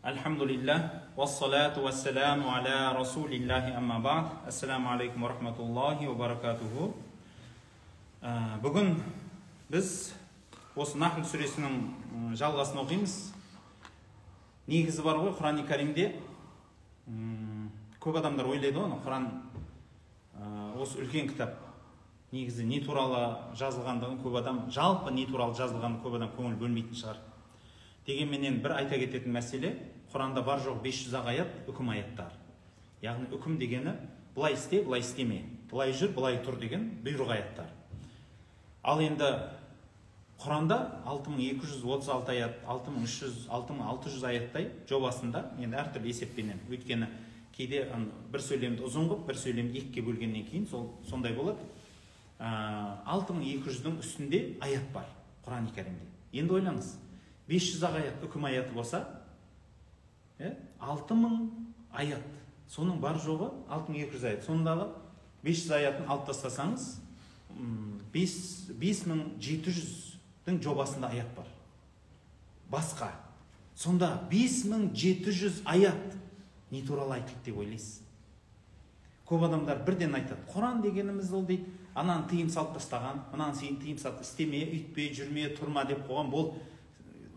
Альхамдулиллах, вассалату вассаламу аля расулиллахи, амма бa'д. Ассаламу алейкум ва рахматуллахи ва баракатуху. Бүгін біз осы Нахл сүресінің жалғасын оқимыз. Негізі бар ғой, Құран-и Каримде көп адамдар ойлайды ғой, Құран осы үлкен кітап. Негізі не туралы жазылғандығын көп адам, жалпы не туралы жазылғанын көп адам көңіл бөлмейтін шығар. Дегенменен бір айта кететін мәселе, Құранда бар жоқ 500 ақ аят, үкім аяттар. Яғни үкім дегені былай істе, былай істеме, былай жүр, былай тұр деген бұйрық аяттар. Ал енді Құранда 6236 аят, 6300, 6600 аяттай жобасында, енді әртүрлі есеппенен, өйткені кейде бір сөйлемді ұзын қылып, бір сөйлемді екіге бөлгеннен кейін сол сондай болады. 6200-дің үстінде аят бар Құран-и Кәрімде. Енді ойлаңыз, 500 ақ аят үкім аяты болса, 6000 аят, соның бар жоғы 6200 аят. Сондағы 500 аятын алып тастасаңыз, 5700-дің жобасында аят бар. Басқа. Сонда 5700 аят не туралы айтылды деп ойлайсыз? Көп адамдар бірден айтады, Құран дегеніміз ол дейді, ананы тыйым салып тастаған, мынаны сен тыйым салып істеме, үйтпе, жүрме, тұрма деп қойған.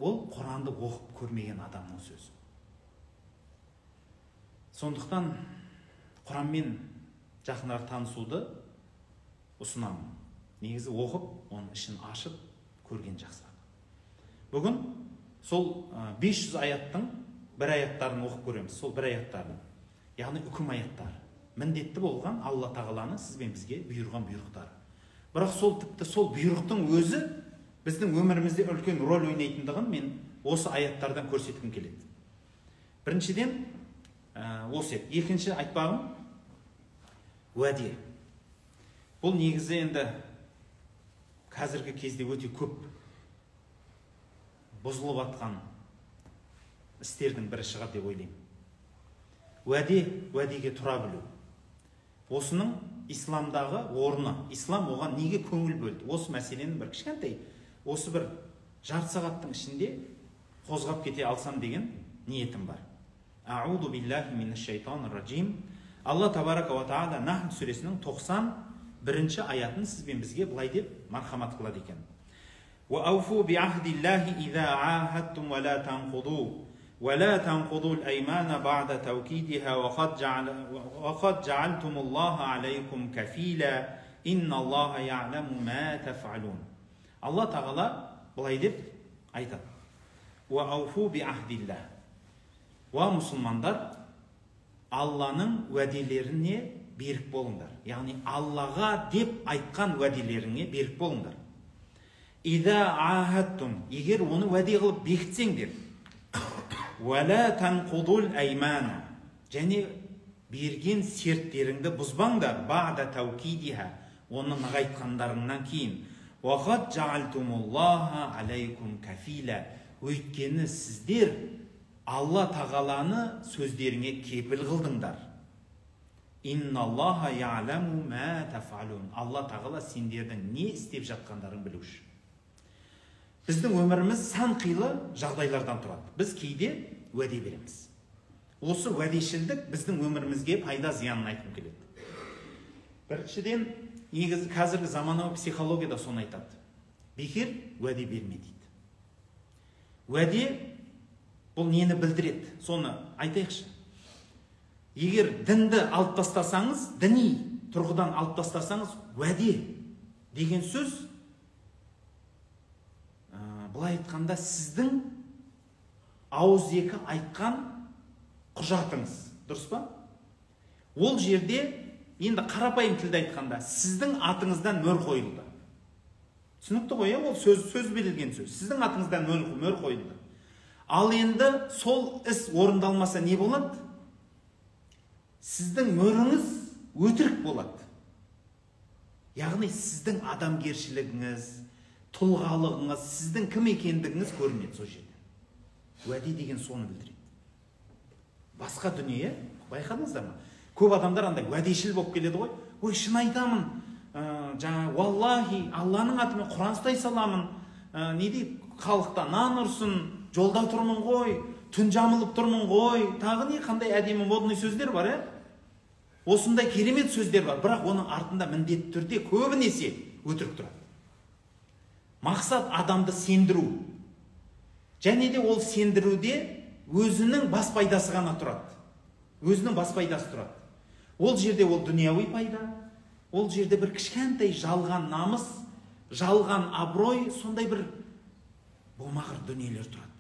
Ол Құранды оқып көрмеген адамның сөзі. Сондықтан Құранмен жақынырақ танысуды ұсынамын. Негізі оқып, оның ішін ашып көрген жақсырақ. Бүгін сол 500 аяттың бір аяттарын оқып көреміз. Сол бір аяттарын, яғни үкім аяттары. Міндетті болған Алла Тағаланың сіз бен бізге бұйырған бұйрықтары. Бірақ сол тіпті сол бұйрықтың өзі біздің өмірімізде үлкен рөл ойнайтындығын мен осы аяттардан көрсеткім келеді. Біріншіден, осы еді. Екінші айтпағым, уәде. Бұл негізі енді қазіргі кезде өте көп бұзылып атқан істердің бірі шығар деп ойлаймын. Уәде, уәдеге тұра білу. Осының исламдағы орны, ислам оған неге көңіл бөлді? Осы мәселенің бір кішкентай, осы бір жарты сағаттың ішінде қозғап кете алсам деген ниетім бар. Ауду биллахи минаш шайтанир ражим. Алла табарака ва тааля Нахл сүресінің 91-ші аятын сіз бен бізге былай деп мархамат қылады екен. Уа ауфу биахдиллахи иза аахадтум ва ла танқуду ва ла танқудул аймана баъда таукидиха ва қад жаалтумуллаха алейкум кафила инналлаха яъламу ма тафъалун. Алла Тағала былай деп айтады. Уа ауфу биахдиллах. Уа мұсылмандар, Алланың уәделеріне берік болыңдар. Яғни Аллаға деп айтқан уәделеріңе берік болыңдар. Иза аахадтум, егер оны уәде қылып бекітсеңдер. Уа ла танқудул аймана, және берген серттеріңді бұзбаңдар. Баъда таукидиха, оны нығайтқандарыңнан кейін. Уа қад жаалтумуллаха алейкум кафила, өйткені сіздер Алла Тағаланы сөздеріңе кепіл қылдыңдар. Инналлаха яъламу ма тафъалун. Алла Тағала сендердің не істеп жатқандарын білуші. Біздің өміріміз сан қилы жағдайлардан тұрады. Біз кейде уәде береміз. Осы уәдешілдік біздің өмірімізге пайда зиянын айтқым келеді. Біріншіден, негізі қазіргі заманауи психологияда соны айтады. Бекер уәде берме дейді. Уәде бұл нені білдіреді? Соны айтайықшы. Егер дінді алып тастасаңыз, діни тұрғыдан алып тастасаңыз, уәде деген сөз, былай айтқанда, сіздің ауызекі айтқан құжатыңыз, дұрыс па? Ол жерде, енді қарапайым тілде айтқанда, сіздің атыңыздан мөр қойылды. Түсінікті ғой, ол сөз, сөз берілген сөз. Сіздің атыңыздан мөр қойылды. Ал енді сол іс орындалмаса не болады? Сіздің мөріңіз өтірік болады. Яғни сіздің адамгершілігіңіз, тұлғалығыңыз, сіздің кім екендігіңіз көрінеді сол жерде. Уәде деген соны білдіреді. Басқа дүние, байқадыңыздар ма? Көп адамдар андай уәдешіл болып келеді ғой. Ой, шын айтамын, жаңа валлахи, Алланың атымен Құран ұстай саламын, не дейді, халықта нан ұрсын, жолда тұрмын ғой, түн жамылып тұрмын ғой, тағы не қандай әдемі модный сөздер бар, ә? Осындай керемет сөздер бар, бірақ оның артында міндетті түрде көбінесе өтірік тұрады. Мақсат адамды сендіру. Және де ол сендіруде өзінің бас пайдасы ғана тұрады. Өзінің бас пайдасы тұрады. Ол жерде ол дүнияуи пайда, ол жерде бір кішкентай жалған намыс, жалған абырой, сондай бір болмағыр дүниелер тұрады.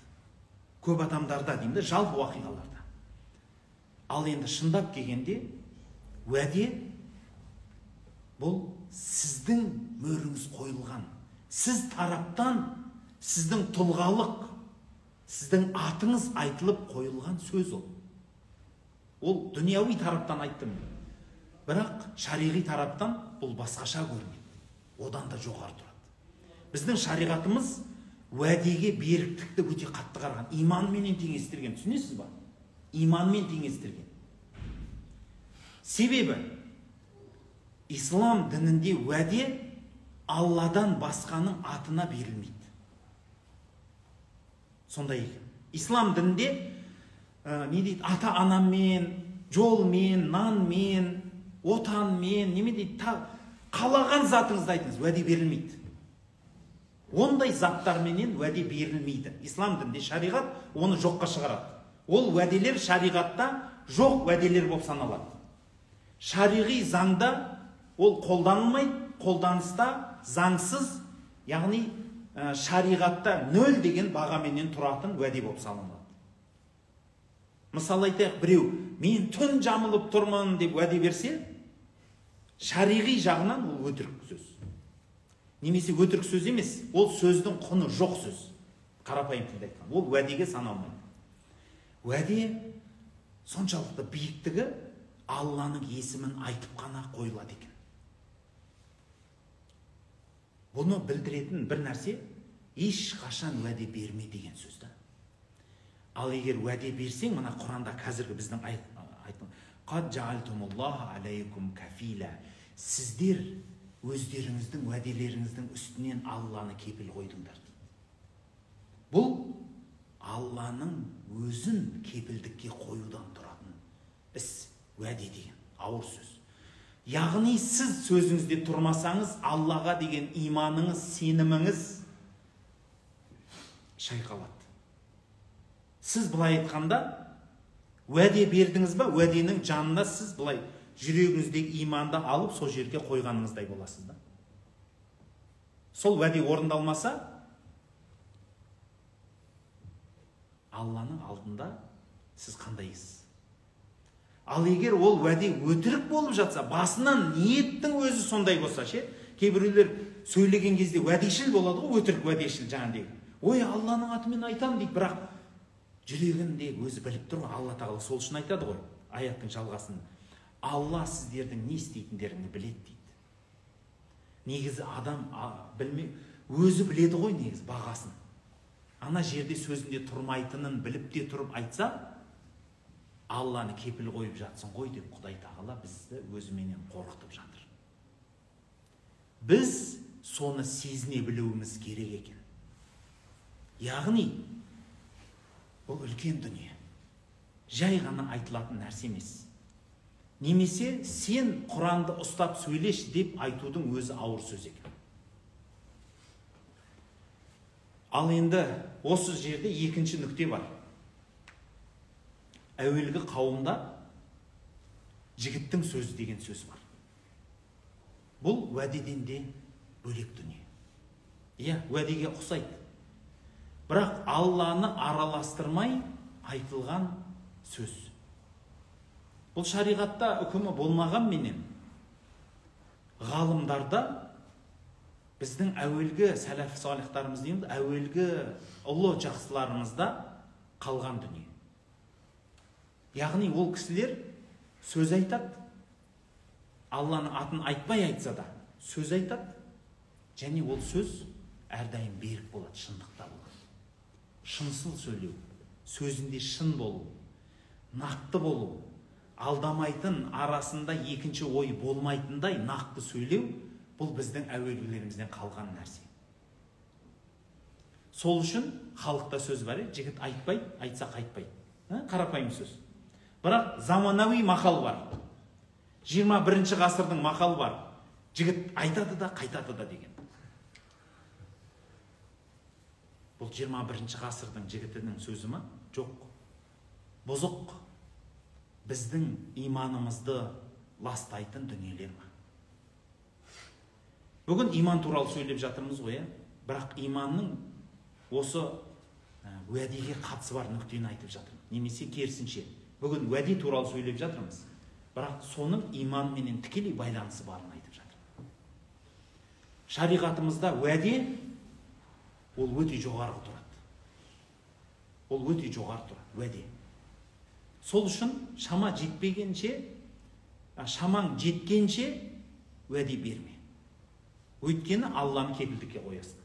Көп адамдарда деймін де, жалпы уақиғаларда. Ал енді шындап келгенде уәде бұл сіздің мөріңіз қойылған, сіз тараптан, сіздің тұлғалық, сіздің атыңыз айтылып қойылған сөз ол. Ол дүнияуи тараптан айттым. Бірақ шариғи тараптан бұл басқаша көрінеді. Одан да жоғары тұрады. Біздің шариғатымыз уәдеге беріктікті өте қатты қараған. Иманменен теңестірген, түсінесіз ба? Иманмен теңестірген. Себебі ислам дінінде уәде Алладан басқаның атына берілмейді. Сондай екен. Ислам дінінде не дейді, ата-анаммен, жолмен, нанмен, отанмен, неме дейді, қалаған затыңызды айтыңыз, уәде берілмейді. Ондай заттарменен уәде берілмейді. Ислам дінінде шариғат оны жоққа шығарады. Ол уәделер шариғатта жоқ уәделер болып саналады. Шариғи заңда ол қолданылмайды, қолданыста заңсыз, яғни шариғатта нөл деген бағаменен тұратын уәде болып саналады. Мысал айтайық, біреу мен түн жамылып тұрмын деп уәде берсе, шариғи жағынан ол өтірік сөз. Немесе өтірік сөз емес, ол сөздің құны жоқ сөз. Қарапайым тілде айтқан, ол уәдеге саналмайды. Уәде соншалықты биіктігі Алланың есімін айтып қана қойылады екен. Бұны білдіретін бір нәрсе, ешқашан уәде берме деген сөз да. Ал егер уәде берсең, мына Құранда қазіргі біздің айтқан, «Қад жаалтумуллаха алейкум кафила». Сіздер өздеріңіздің уәделеріңіздің үстінен Алланы кепіл қойдыңдар дейді. Бұл Алланың өзін кепілдікке қоюдан тұратын іс, уәде деген ауыр сөз. Яғни сіз сөзіңізде тұрмасаңыз, Аллаға деген иманыңыз, сеніміңіз шайқалады. Сіз былай айтқанда, уәде бердіңіз ба, уәденің жанына сіз былай жүрегіңіздегі иманды алып сол жерге қойғаныңыздай боласыз да. Сол уәде орындалмаса, Алланың алдында сіз қандайсыз? Ал егер ол уәде өтірік болып жатса, басынан ниеттің өзі сондай болса ше, кейбіреулер сөйлеген кезде уәдешіл болады ғой, өтірік уәдешіл жаңағыдегі. Ой, Алланың атымен айтамын дейді, бірақ жүрегінде өзі біліп тұр ғой, Алла тағала сол үшін айтады ғой, аяттың жалғасын. Алла сіздердің не істейтіндеріңді біледі дейді. Негізі адам білме, өзі біледі ғой негізі бағасын. Ана жерде сөзінде тұрмайтынын біліп те тұрып айтса, Алланы кепіл қойып жатсың ғой деп Құдай тағала бізді өзіменен қорқытып жатыр. Біз соны сезіне білуіміз керек екен. Яғни, бұл үлкен дүние. Жай ғана айтылатын нәрсе емес. Немесе сен Құранды ұстап сөйлеш деп айтудың өзі ауыр сөз екен. Ал енді осы жерде екінші нүкте бар. Әуелгі қауымда жігіттің сөзі деген сөз бар. Бұл уәдеден де бөлек дүние. Иә, уәдеге ұқсайды. Бірақ Алланы араластырмай айтылған сөз. Бұл шариғатта үкімі болмағанменен ғалымдарда біздің әуелгі сәләф салихтарымыз дейміз, әуелгі ұлы жақсыларымызда қалған дүние. Яғни ол кісілер сөз айтады, Алланың атын айтпай айтса да сөз айтады, және ол сөз әрдайым берік болады, шындықта болады. Шынсыл сөйлеу, сөзінде шын болу, нақты болу, алдамайтын, арасында екінші ой болмайтындай нақты сөйлеу, бұл біздің әуелгілерімізден қалған нәрсе. Сол үшін халықта сөз бар, жігіт айтпайды, айтса қайтпайды. Қарапайым сөз. Бірақ заманауи мақал бар. 21 ғасырдың мақалы бар. Жігіт айтады да, қайтады да деген. Бұл 21 ғасырдың жігітінің сөзі ма? Жоқ. Бұзық. Біздің иманымызды ластайтын дүниелер ма? Бүгін иман туралы сөйлеп жатырмыз ғой, бірақ иманның осы уәдеге қатысы бар нүктені айтып жатырмын. Немесе керісінше, бүгін уәде туралы сөйлеп жатырмыз, бірақ соның иманменен тікелей байланысы барын айтып жатырмын. Шариғатымызда уәде ол өте жоғары тұрады. Ол өте жоғары тұрады, уәде. Сол үшін шама жетпегенше, шамаң жеткенше уәде берме. Өйткені Алланы кепілдікке қоясың.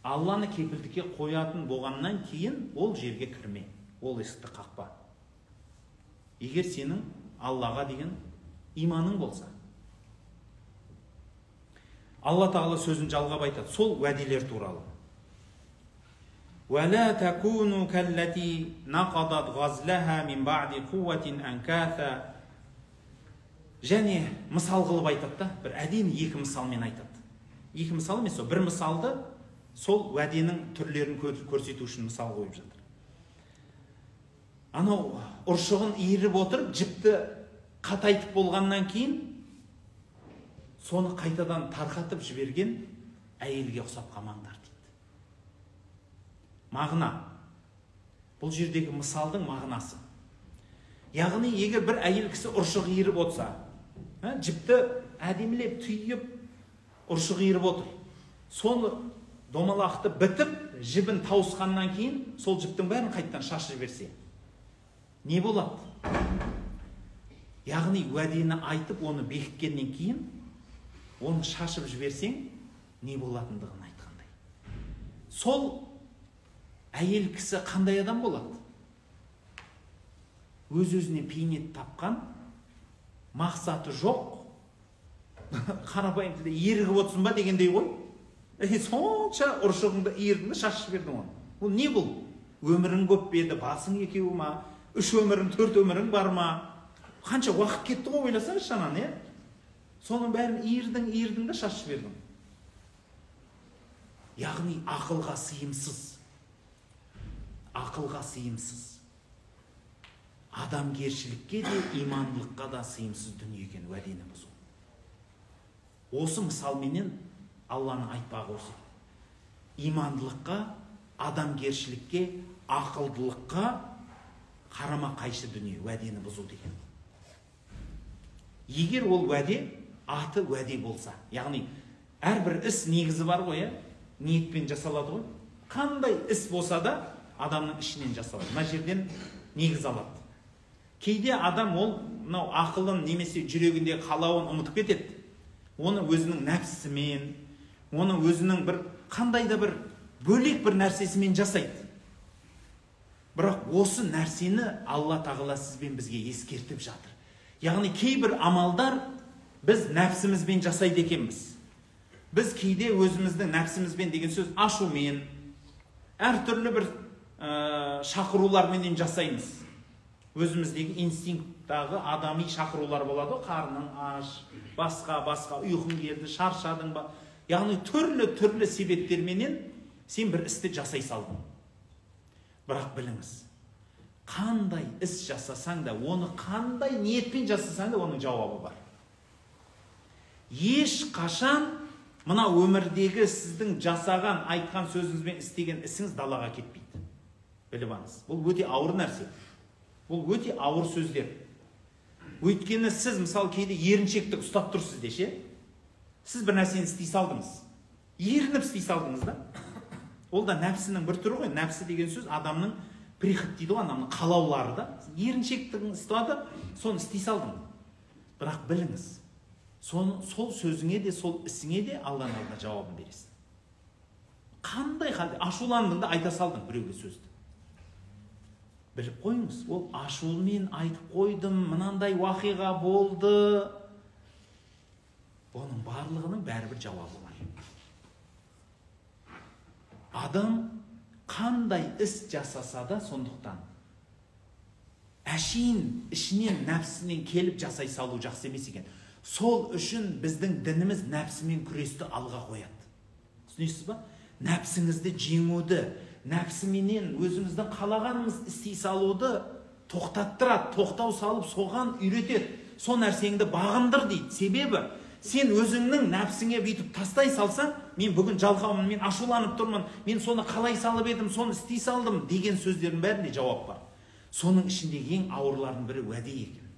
Алланы кепілдікке қоятын болғаннан кейін ол жерге кірме, ол есікті қақпа. Егер сенің Аллаға деген иманың болса. Алла Тағала сөзін жалғап айтады, сол уәделер туралы. وَلَا تَكُونُوا كَالَّتِي نَقَضَتْ غَزْلَهَا مِنْ بَعْدِ قُوَّةٍ أَنْكَاثًا. Және мысал қылып айтады да, бір әдемі екі мысалмен айтады. Екі мысал емес, бір мысалды сол уәденің түрлерін көрсету үшін мысал қойып жатыр. Анау ұршығын иіріп отырып, жіпті қатайтып болғаннан кейін соны қайтадан тарқатып жіберген әйелге ұқсап қалмаңдар дейді. Мағына. Бұл жердегі мысалдың мағынасы. Яғни егер бір әйел кісі ұршық иіріп отырса, жіпті әдемілеп түйіп ұршық иіріп отыр. Соны домалақты бітіп, жібін тауысқаннан кейін сол жіптің бәрін қайтадан шашып жіберсе, не болады? Яғни уәдені айтып, оны бекіткеннен кейін оны шашып жіберсең, не болатындығын айтқандай. Сол әйел кісі қандай адам болады? Өз-өзіне бейнет тапқан, мақсаты жоқ, қарапайым тілде ерігіп отырсың ба дегендей ғой. Сонша ұршығыңды иірдің де шашып жібердің оны. Бұл не бұл? Өмірің көп пе еді, басың екеуі ма? Үш өмірің, төрт өмірің бар ма? Қанша уақыт кетті ғой, ойласаңызшы ананы, иә? Соның бәрін иірдің, иірдің де шашып жібердің. Яғни ақылға сыйымсыз. Ақылға сыйымсыз. Адамгершілікке де, имандылыққа да сыйымсыз дүние екен уәдені бұзу. Осы мысалменен Алланың айтпағы осы. Имандылыққа, адамгершілікке, ақылдылыққа қарама қайшы дүние уәдені бұзу деген. Егер ол уәде аты уәде болса, яғни әрбір іс негізі бар ғой, ниетпен жасалады ғой. Қандай іс болса да адамның ішінен жасалады. Мына жерден негіз алады. Кейде адам ол мынау ақылын немесе жүрегінде қалауын ұмытып кетеді. Оны өзінің нәпсісімен, оны өзінің бір қандай да бір бөлек бір нәрсесімен жасайды. Бірақ осы нәрсені Алла Тағала сізбен бізге ескертіп жатыр. Яғни кейбір амалдар біз нәпсімізбен жасайды екенбіз. Біз кейде өзіміздің нәпсімізбен деген сөз ашумен, әртүрлі бір шақыруларменен жасаймыз. Өзіміздегі инстинкттағы адами шақырулар болады, қарның аш, басқа-басқа, ұйқың келді, шаршадың ба. Яғни түрлі-түрлі себептерменен сен бір істі жасай салдың. Бірақ біліңіз, қандай іс жасасаң да, оны қандай ниетпен жасасаң да, оның жауабы бар. Ешқашан мына өмірдегі сіздің жасаған, айтқан сөзіңізбен істеген ісіңіз далаға кетпейді. Біліп алыңыз. Бұл өте ауыр нәрсе. Бұл өте ауыр сөздер. Өйткені сіз, мысалы, кейде еріншектік ұстап тұрсыз деше, сіз бір нәрсені істей салдыңыз. Ерініп істей салдыңыз да. Ол да нәпсінің бір түрі ғой. Нәпсі деген сөз адамның прихоть дейді ғой, адамның қалаулары да. Еріншектігін ұстады, соны істей салдың. Бірақ біліңіз, сол сөзіңе де, сол ісіңе де Алланың алдында жауабын бересің. Қандай халде ашуландың да айта салдың біреуге сөзді. Біліп қойыңыз, ол ашумен айтып қойдым, мынандай уақиға болды. Оның барлығының бәрібір жауабы бар. Адам қандай іс жасаса да, сондықтан әшейін ішінен, нәпсінен келіп жасай салу жақсы емес екен. Сол үшін біздің дініміз нәпсімен күресті алға қояды. Түсінесіз ба? Нәпсіңізді жеңуді, нәпсіменен өзіңіздің қалағаныңыз істей салуды тоқтаттырады, тоқтау салып соған үйретеді. Сол нәрсеңді бағындыр дейді. Себебі сен өзіңнің нәпсіңе бүйтіп тастай салсаң, мен бүгін жалқаумын, мен ашуланып тұрмын, мен соны қалай салып едім, соны істей салдым деген сөздердің бәрінде жауап бар. Соның ішінде ең ауырларының бірі уәде екен.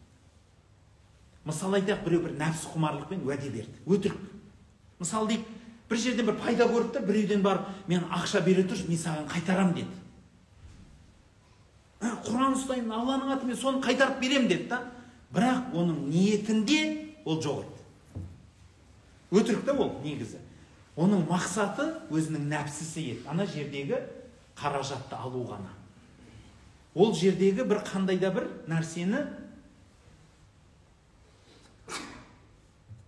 Мысал айтайық, біреу бір нәпсі құмарлықпен уәде берді. Өтірік. Мысал дейік, бір жерден бір пайда көріп та, біреуден барып, мен ақша бере тұршы, мен саған қайтарам деді. Құран ұстаймын, Алланың атымен соны қайтарып берем деді та. Бірақ оның ниетінде ол жоқ еді. Өтірік та ол негізі. Оның мақсаты өзінің нәпсісі еді. Ана жердегі қаражатты алу ғана. Ол жердегі бір қандай да бір нәрсені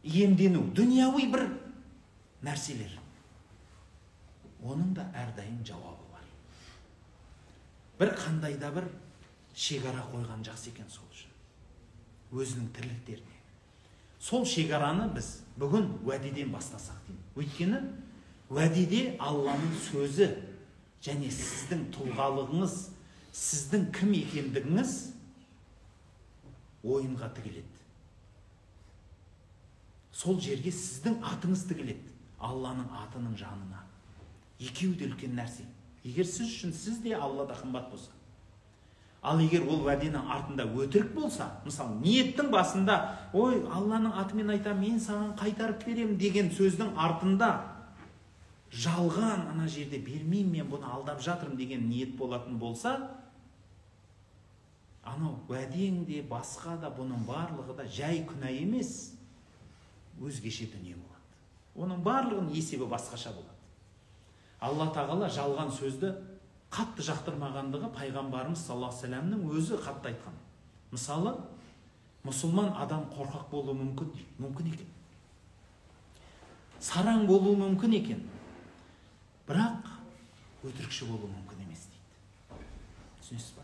иемдену, дүнияуи бір нәрселер. Оның да әрдайым жауабы бар. Бір қандай да бір шекара қойған жақсы екен сол үшін. Өзінің тірліктеріне. Сол шекараны біз бүгін уәдеден бастасақ деймін. Өйткені уәдеде Алланың сөзі және сіздің тұлғалығыңыз, сіздің кім екендігіңіз ойынға тігіледі. Сол жерге сіздің атыңыз тігіледі, Алланың атының жанына. Екеуі де үлкен нәрсе. Егер сіз үшін сіз де Алла да қымбат болса. Ал егер ол уәденің артында өтірік болса, мысалы, ниеттің басында, ой, Алланың атымен айтам, мен саған қайтарып беремін деген сөздің артында жалған, ана жерде бермеймін, мен бұны алдап жатырмын деген ниет болатын болса, анау уәдең де басқа да бұның барлығы да жай күнә емес, өзгеше дүние болады. Оның барлығының есебі басқаша болады. Алла тағала жалған сөзді қатты жақтырмағандығы пайғамбарымыз саллаллаху алейхи уассаламның өзі қатты айтқан. Мысалы, мұсылман адам қорқақ болуы мүмкін дейді. Мүмкін екен. Сараң болуы мүмкін екен. Бірақ өтірікші болуы мүмкін емес дейді. Түсінесіз ба?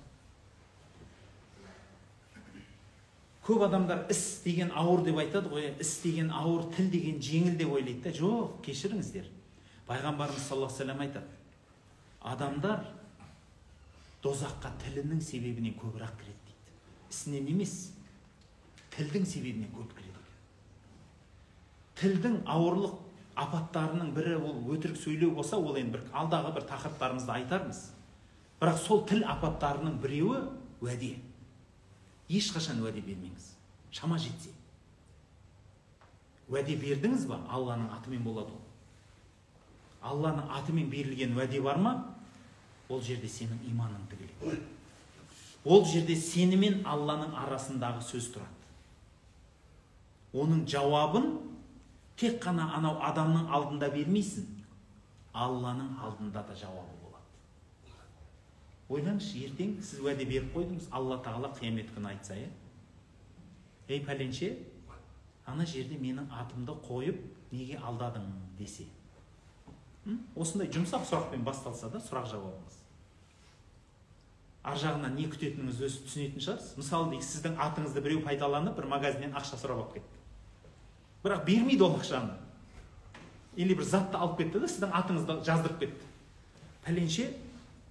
Көп адамдар іс деген ауыр деп айтады ғой, іс деген ауыр, тіл деген жеңіл деп ойлайды да. Жоқ, кешіріңіздер. Пайғамбарымыз саллаллаху алейхи уассалам айтады. Адамдар дозаққа тілінің себебінен көбірек кіреді дейді. Ісінен емес, тілдің себебінен көп кіреді екен. Тілдің ауырлық апаттарының бірі ол өтірік сөйлеу болса, ол енді бір алдағы бір тақырыптарымызда айтармыз. Бірақ сол тіл апаттарының біреуі уәде. Ешқашан уәде бермеңіз. Шама жетсе. Уәде бердіңіз ба? Алланың атымен болады ол. Алланың атымен берілген уәде бар ма? Ол жерде сенің иманың тігіледі. Ол жерде сенімен Алланың арасындағы сөз тұрады. Оның жауабын тек қана анау адамның алдында бермейсің, Алланың алдында да жауабы болады. Ойлаңызшы, ертең сіз уәде беріп қойдыңыз, Алла тағала қиямет күні айтса, ей пәленше, ана жерде менің атымды қойып неге алдадың десе. Осындай жұмсақ сұрақпен басталса да сұрақ жауабыңыз. Ар жағынан не күтетініңізді өзі түсінетін шығарсыз. Мысалы дейік, сіздің атыңызды біреу пайдаланып, бір магазиннен ақша сұрап алып кетті. Бірақ бермейді ол ақшаны. Или бір затты алып кетті де, сіздің атыңызды жаздырып кетті. Пәленше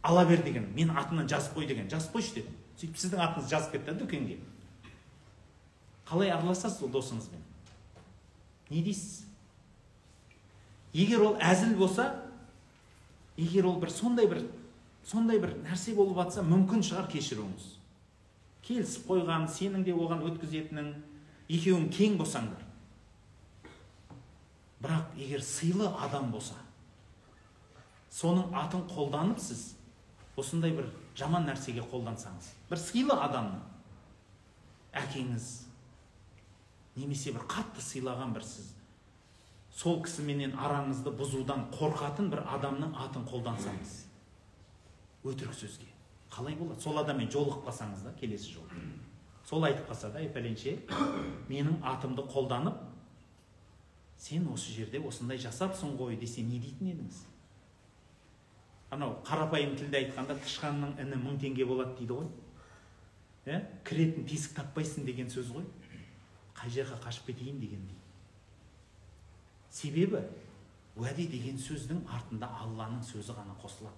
ала бер деген, мен атымнан жазып қой деген, жазып қойшы деді. Сөйтіп сіздің атыңызды жазып кетті дүкенге. Қалай араласасыз ол досыңызбен? Не дейсіз? Егер ол әзіл болса, егер ол бір сондай бір нәрсе болып атса, мүмкін шығар кешіруіңіз. Келісіп қойған, сенің де оған өткізетінің, екеуің тең болсаңдар. Бірақ егер сыйлы адам болса, соның атын қолданып сіз осындай бір жаман нәрсеге қолдансаңыз, бір сыйлы адамның, әкеңіз, немесе бір қатты сыйлаған бір сіз, сол кісіменен араңызды бұзудан қорқатын бір адамның атын қолдансаңыз, өтірік сөзге қалай болады? Сол адаммен жолығып қалсаңыз да, келесі жолы. Сол айтып қалса да, пәленше, менің атымды қолданып, сен осы жерде осындай жасапсың ғой десе, не дейтін едіңіз? Анау қарапайым тілде айтқанда тышқанның іні 1000 теңге болады дейді ғой. Кіретін тесік таппайсың деген сөз ғой. Қай жаққа қашып кетейін дегендей. Себебі уәде деген сөздің артында Алланың сөзі ғана қосылады.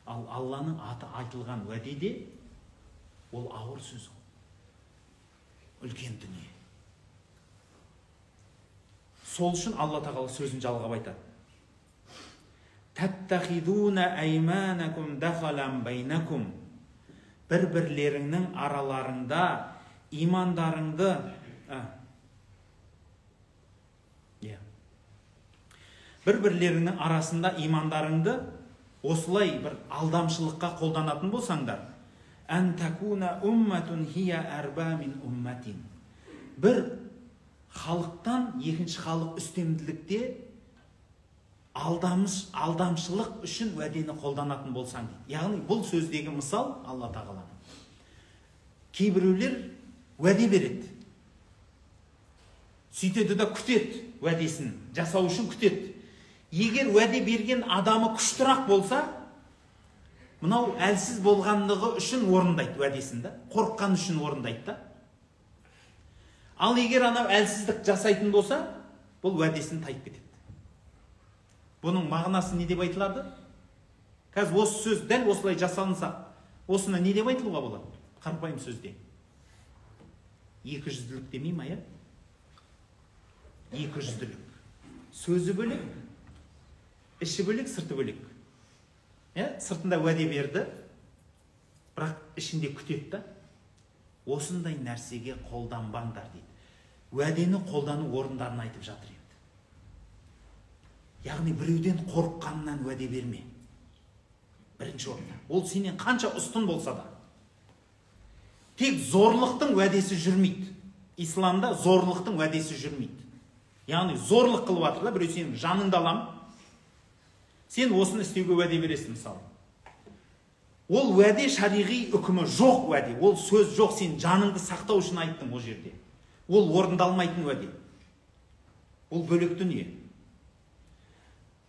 Ал Алланың аты айтылған уәдеде ол ауыр сөз ғой. Үлкен дүние. Сол үшін Алла тағала сөзін жалғап айтады. Таттахидуна айманакум дахалан байнакум. Бір-бірлеріңнің араларында имандарыңды бір-бірлеріңнің арасында имандарыңды осылай бір алдамшылыққа қолданатын болсаңдар, ән такуна умматун хия арба мин умматин. Бір халықтан екінші халық үстемділікте алдамшылық үшін уәдені қолданатын болсаң дейді. Яғни бұл сөздегі мысал Алла тағаланың. Кейбіреулер уәде береді. Сөйтеді да күтеді, уәдесін жасау үшін күтеді. Егер уәде берген адамы күштірақ болса, мынау әлсіз болғандығы үшін орындайды уәдесін да, қорыққан үшін орындайды да. Ал егер анау әлсіздік жасайтын болса, бұл уәдесін тайып кетеді. Бұның мағынасы не деп айтылады? Қазір осы сөз дәл осылай жасалынса, осыны не деп айтылуға болады? Қарапайым сөзде. Екіжүзділік демей ма, иә? Екіжүзділік. Сөзі бөлек, іші бөлек, сырты бөлек. Иә? Сыртында уәде берді, бірақ ішінде күтеді да. Осындай нәрсеге қолданбаңдар дейді. Уәдені қолдану орындарын айтып жатыр енді. Яғни біреуден қорыққаннан уәде берме. Бірінші орында. Ол сенен қанша үстін болса да. Тек зорлықтың уәдесі жүрмейді. Исламда зорлықтың уәдесі жүрмейді. Яғни зорлық қылып жатыр да, біреу сенің жаныңды алам. Сен осыны істеуге уәде бересің мысалы. Ол уәде шариғи үкімі жоқ уәде. Ол сөз жоқ, сен жаныңды сақтау үшін айттың ол жерде. Ол орындалмайтын уәде. Ол бөлек дүние.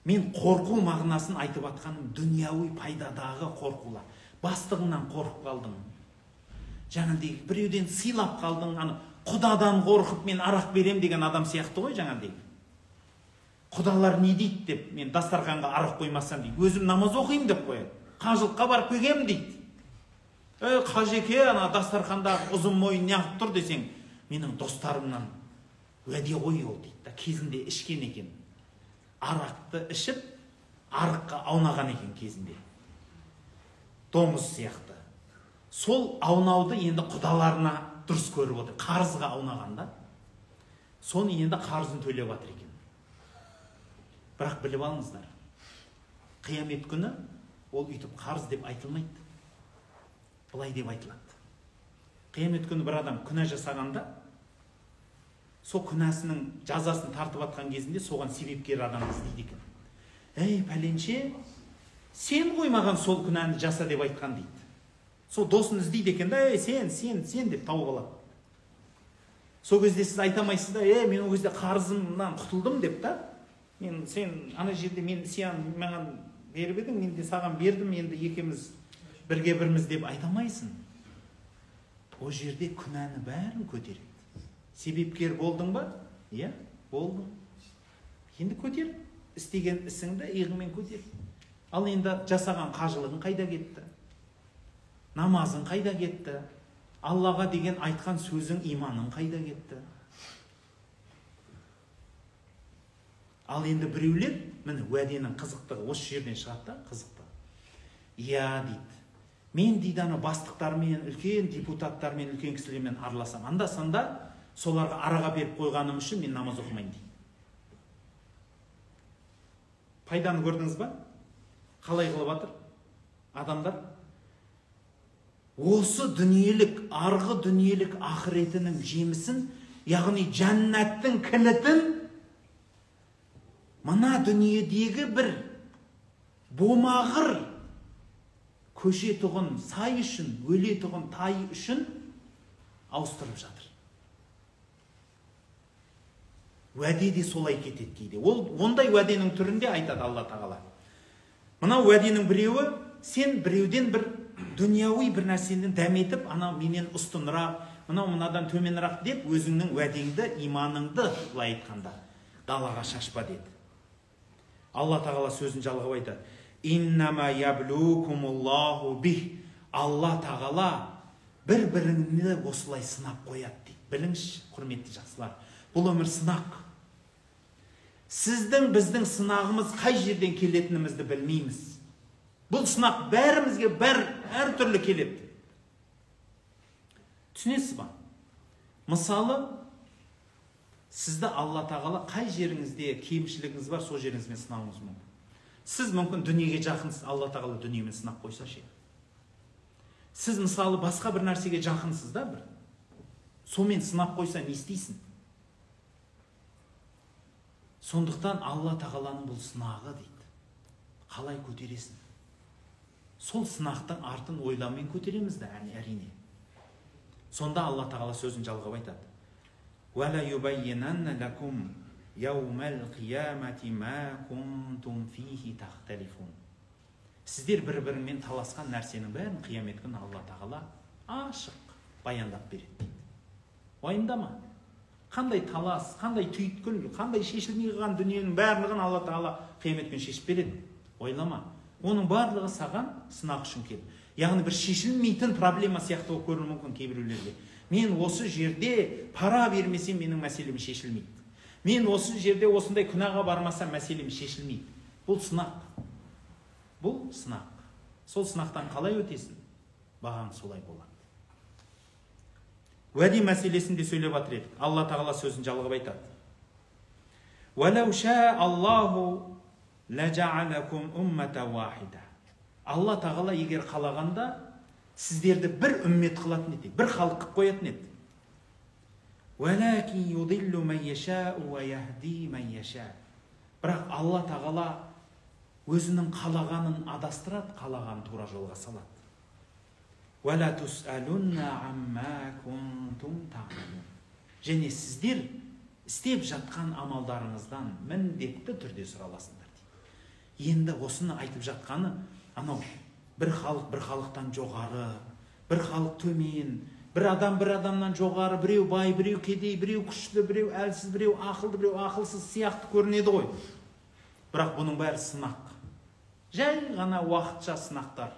Мен қорқу мағынасын айтып атқаным дүнияуи пайдадағы қорқулар. Бастығыңнан қорқып қалдың. Жаңағыдай біреуден сыйлап қалдың, аны құдадан қорқып мен арақ берем деген адам сияқты ғой жаңағыдай. Құдалар не дейді деп мен дастарханға арақ қоймасам дейді. Өзім намаз оқимын деп қояды. Қажылыққа барып келгенмін дейді. Қажеке, ана дастархандағы ұзын мойын неғып тұр десең, менің достарымнан уәде ғой ол дейді. Да, кезінде ішкен екен. Арақты ішіп, арыққа аунаған екен кезінде. Доңыз сияқты. Сол аунауды енді құдаларына дұрыс көріп отыр. Қарызға аунаған да. Соны енді қарызын төлеп жатыр екен. Бірақ біліп алыңыздар, қиямет күні ол үйтіп қарыз деп айтылмайды. Былай деп айтылады. Қиямет күні бір адам күнә жасағанда, сол күнәсінің жазасын тартып атқан кезінде соған себепкер адамды іздейді екен. Әй, пәленше, сен ғой маған сол күнәні жаса деп айтқан дейді. Сол досын іздейді екен да, әй, сен, сен, сен деп тауып алады. Сол кезде сіз айта алмайсыз да, мен ол кезде қарызымнан құтылдым деп та. Мен сен ана жерде мен сен маған беріп едің, мен де саған бердім, енді екеуміз бірге біріміз деп айта алмайсың. О жерде күнәні бәрін көтереді. Себепкер болдың ба? Иә, болдым. Енді көтер. Істеген ісіңді иығыңмен көтер. Ал енді жасаған қажылығың қайда кетті? Намазың қайда кетті? Аллаға деген айтқан сөзің, иманың қайда кетті? Ал енді біреулер, міне уәденің қызықтығы осы жерден шығады да, қызықты. Иә дейді. Мен дейді ана бастықтармен, үлкен депутаттармен, үлкен кісілермен араласам. Анда-санда соларға араға беріп қойғаным үшін мен намаз оқымаймын дейді. Пайданы көрдіңіз ба? Қалай қылып жатыр адамдар? Осы дүниелік, арғы дүниелік ақыретінің жемісін, яғни жәннаттың кілтін мына дүниедегі бір бомағыр көшетұғын сай үшін, өлетұғын тай үшін ауыстырып жатыр. Уәде де солай кетеді кейде. Ол ондай уәденің түрінде айтады Алла тағала. Мынау уәденің біреуі, сен біреуден бір дүнияуи бір нәрсені дәметіп, анау менен ұстынырақ, мынау мынадан төменірақ деп өзіңнің уәдеңді, иманыңды былай айтқанда далаға шашпа деді. Алла тағала сөзін жалғап айтады. Иннама яблукумуллаху бих. Алла тағала бір-біріңді осылай сынап қояды дейді. Біліңізші, құрметті жақсылар, бұл өмір сынақ. Сіздің, біздің сынағымыз қай жерден келетінімізді білмейміз. Бұл сынақ бәрімізге әр түрлі келеді. Түсінесіз ба? Мысалы, сізді Алла тағала қай жеріңізде кемшілігіңіз бар, сол жеріңізбен сынауыңыз мүмкін. Сіз мүмкін дүниеге жақынсыз, Алла тағала дүниемен сынап қойса ше. Сіз мысалы басқа бір нәрсеге жақынсыз да бір. Сонымен сынап қойса не істейсің? Сондықтан Алла тағаланың бұл сынағы дейді. Қалай көтересің? Сол сынақтың артын ойламен көтереміз да әрине. Сонда Алла тағала сөзін жалғап айтады. وَلَا يُبَيِّنَنَّ لَكُمْ يَوْمَ الْقِيَامَةِ مَا كُنْتُمْ فِيهِ تَخْتَلِفُونَ. Сіздер бір-бірімен таласқан нәрсенің бәрін қиямет күні Алла тағала ашық баяндап береді дейді. Уайымдама. Қандай талас, қандай түйткіл, қандай шешілмей қалған дүниенің барлығын Алла тағала қиямет күні шешіп береді. Ойлама. Оның барлығы саған сынақ үшін келді. Яғни бір шешілмейтін проблема сияқты болып көрінуі мүмкін кейбіреулерге. Мен осы жерде пара бермесем менің мәселем шешілмейді. Мен осы жерде осындай күнәға бармасам мәселем шешілмейді. Бұл сынақ. Бұл сынақ. Сол сынақтан қалай өтесің? Бағаң солай болады. Уәде мәселесінде сөйлеп жатыр едік. Алла тағала сөзін жалғап айтады. «Уәләу шаа Аллаху ләжаалакум уммата уахида». Алла тағала егер қалағанда сіздерді бір үммет қылатын еді, бір халық қылып қоятын еді. «Уәләкин юдиллу ман яша'у уа яһди ман яша». Бірақ Алла тағала өзінің қалағанын адастырады, қалағанын тура жолға салады. «Уәлә тус'алунна амма кунтум та'малун». Және сіздер істеп жатқан амалдарыңыздан міндетті түрде сұраласыңдар дейді. Енді осыны айтып жатқаны анау бір халық бір халықтан жоғары, бір халық төмен, бір адам бір адамнан жоғары, біреу бай, біреу кедей, біреу күшті, біреу әлсіз, біреу ақылды, біреу ақылсыз сияқты көрінеді ғой. Бірақ бұның бәрі сынақ. Жай ғана уақытша сынақтар.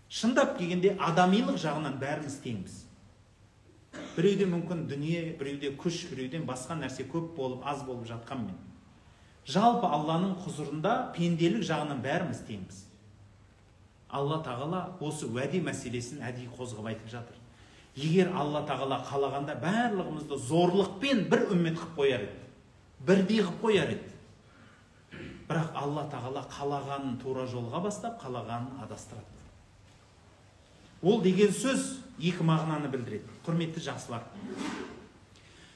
Шындап келгенде адамилық жағынан бәріміз теңбіз. Біреуде мүмкін дүние, біреуде күш, біреуден басқа нәрсе көп болып, аз болып жатқанмен. Жалпы Алланың құзырында пенделік жағынан бәріміз теңбіз. Алла тағала осы уәде мәселесін әдейі қозғап айтып жатыр. Егер Алла тағала қалағанда барлығымызды зорлықпен бір үммет қылып қояр еді. Бірдей қылып қояр еді. Бірақ Алла тағала қалағанын тура жолға бастап, қалағанын адастырады. Ол деген сөз екі мағынаны білдіреді. Құрметті жақсылар.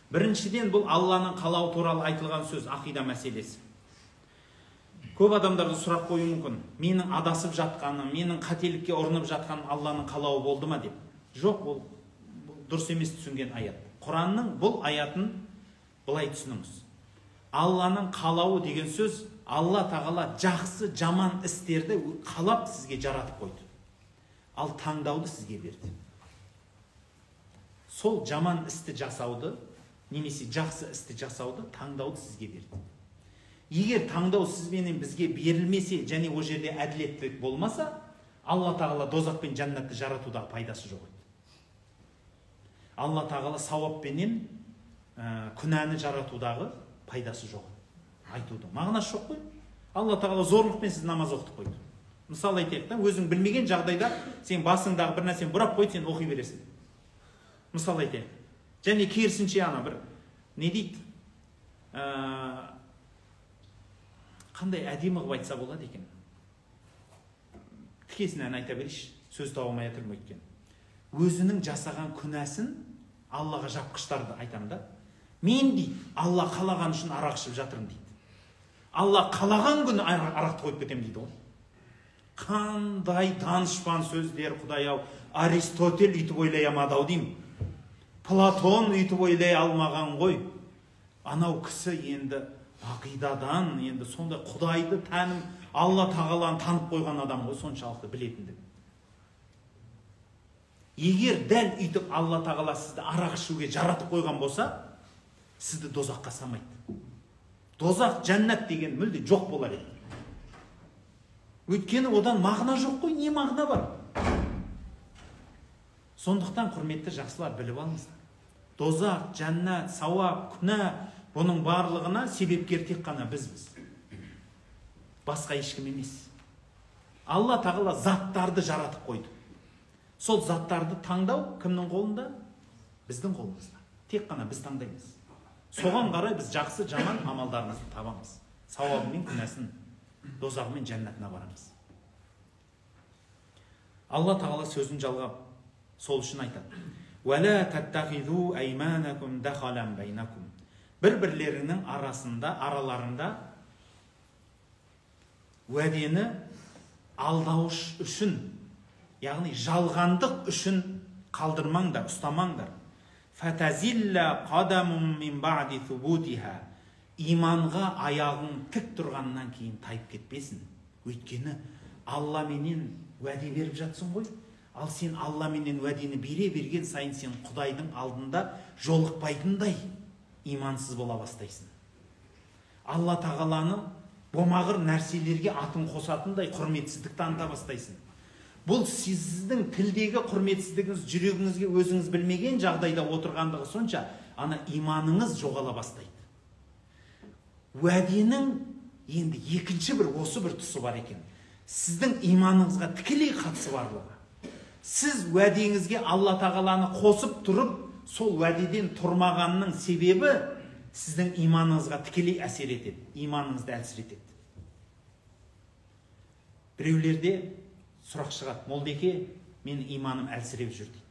Біріншіден, бұл Алланың қалауы туралы айтылған сөз, ақида мәселесі. Көп адамдарға сұрақ қою мүмкін. Менің адасып жатқаным, менің қателікке ұрынып жатқаным Алланың қалауы болды ма деп. Жоқ, ол дұрыс емес түсінген аят. Құранның бұл аятын былай түсініңіз. Алланың қалауы деген сөз, Алла тағала жақсы, жаман істерді қалап сізге жаратып қойды. Ал таңдауды сізге берді. Сол жаман істі жасауды, немесе жақсы істі жасауды, таңдауды сізге берді. Егер таңдау сізбенен бізге берілмесе, және ол жерде әділеттілік болмаса, Алла тағала дозақ пен жәннатты жаратудағы пайдасы жоқ еді. Алла тағала сауаппенен күнәні жаратудағы пайдасы жоқ. Айтудың мағынасы жоқ қой. Алла тағала зорлықпен сіз намаз оқытып қойды. Мысал айтайық та, өзің білмеген жағдайда сен басыңдағы бір нәрсені бұрап қойды, сен оқи бересің. Мысал айтайық. Және керісінше ана бір не дейді? Қандай әдемі қылып айтса болады екен? Тікесінен айта берейінші, сөз таба алмай жатырмын өйткені. Өзінің жасаған күнәсін Аллаға жапқыштарды айтамын да. Мен дейді, Алла қалаған үшін арақ ішіп жатырмын дейді. Алла қалаған күні арақты қойып кетемін дейді ғой. Қандай данышпан сөздер, Құдай-ау, Аристотель үйтіп ойлай алмады ау деймін. Платон үйтіп ойлай алмаған ғой. Анау кісі енді ақидадан, енді сондай Құдайды таным, Алла тағаланы танып қойған адам ғой, соншалықты білетіндігі. Егер дәл үйтіп Алла тағала сізді арақ ішуге жаратып қойған болса, сізді дозаққа самайды. Дозақ, жәннат деген мүлде жоқ болар еді. Өйткені одан мағына жоқ қой, не мағына бар? Сондықтан құрметті жақсылар, біліп алыңыздар. Дозақ, жәннат, сауап, күнә, бұның барлығына себепкер тек қана бізбіз. Басқа ешкім емес. Алла тағала заттарды жаратып қойды. Сол заттарды таңдау кімнің қолында? Біздің қолымызда. Тек қана біз таңдаймыз. Соған қарай біз жақсы, жаман амалдарымызды табамыз. Сауабы мен күнәсін, дозағы мен жәннатына барамыз. Алла тағала сөзін жалғап, сол үшін айтады. «Уәлә тәттәхиҙу әймәнәкум дәхалән бәйнәкум». Бір-бірлерінің арасында, араларында уәдені алдауыш үшін, яғни жалғандық үшін қалдырмаңдар, ұстамаңдар. «Фәтәзилля қадамум мин баъди субутиха». Иманға аяғың тік тұрғаннан кейін тайып кетпесін. Өйткені Алла менен уәде беріп жатсың ғой. Ал сен Алла менен уәдені бере берген сайын сен Құдайдың алдында жолықпайтындай имансыз бола бастайсың. Алла тағаланы болмағыр нәрселерге атын қосатындай құрметсіздік таныта бастайсың. Бұл сіздің тілдегі құрметсіздігіңіз жүрегіңізге өзіңіз білмеген жағдайда отырғандығы сонша, ана иманыңыз жоғала бастайды. Уәденің енді екінші бір осы бір тұсы бар екен. Сіздің иманыңызға тікелей қатысы барлығы. Сіз уәдеңізге Алла тағаланы қосып тұрып, сол уәдеден тұрмағанның себебі сіздің иманыңызға тікелей әсер етеді, иманыңызды әлсіретеді. Біреулерде сұрақ шығады: молдеке, менің иманым әлсіреп жүр дейді.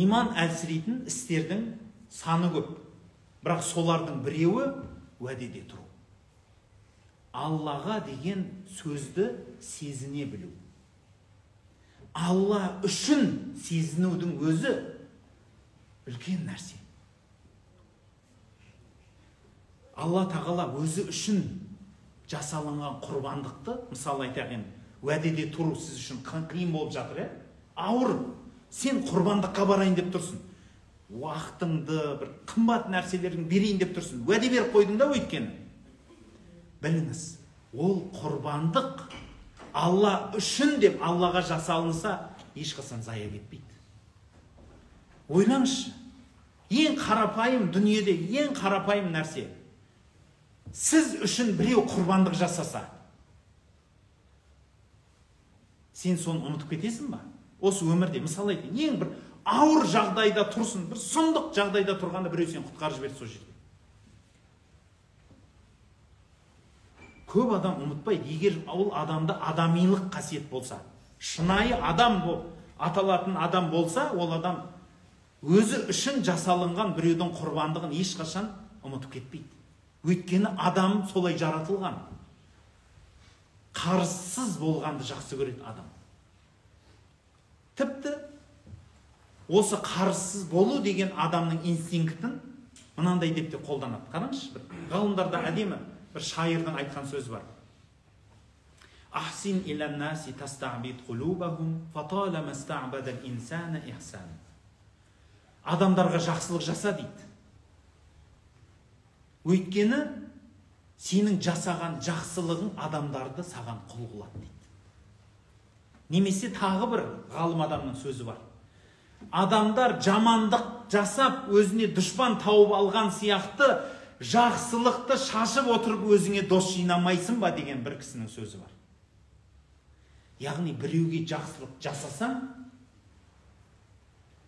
Иман әлсірейтін істердің саны көп, бірақ солардың біреуі уәдеде тұру. Аллаға деген сөзді сезіне білу. Алла үшін сезінудің өзі үлкен нәрсе. Алла тағала өзі үшін жасалынған құрбандықты, мысалы айтайық енді, уәдеде тұру сіз үшін қиын болып жатыр, ауыр. Сен құрбандыққа барайын деп тұрсың. Уақытыңды, бір қымбат нәрселерін берейін деп тұрсың. Уәде беріп қойдың да өйткені. Біліңіз, ол құрбандық Алла үшін деп Аллаға жасалынса, ешқашан зая кетпейді. Ойлаңызшы, ең қарапайым дүниеде, ең қарапайым нәрсе. Сіз үшін біреу құрбандық жасаса, сен соны ұмытып кетесің ба? Осы өмірде, мысалы айтайын, ең бір ауыр жағдайда тұрсын, бір сұмдық жағдайда тұрғанда біреу сені құтқарып жіберді сол жерде. Көп адам ұмытпайды, егер ол адамда адамилық қасиет болса, шынайы адам болып аталатын адам болса, ол адам өзі үшін жасалынған біреудің құрбандығын ешқашан ұмытып кетпейді. Өйткені адам солай жаратылған. Қарызсыз болғанды жақсы көреді адам. Тіпті осы қарызсыз болу деген адамның инстинктін мынандай деп те қолданады. Қараңызшы, бір ғалымдарда әдемі бір шайырдың айтқан сөзі бар. Ахсин илан наси тастаъбид қулубахум фаталама истаъбада ал-инсана ихсан. Адамдарға жақсылық жаса дейді. Өйткені сенің жасаған жақсылығың адамдарды саған құл қылады дейді. Немесе тағы бір ғалым адамның сөзі бар. Адамдар жамандық жасап өзіне дұшпан тауып алған сияқты жақсылықты шашып отырып өзіңе дос жинамайсың ба деген бір кісінің сөзі бар. Яғни біреуге жақсылық жасасаң,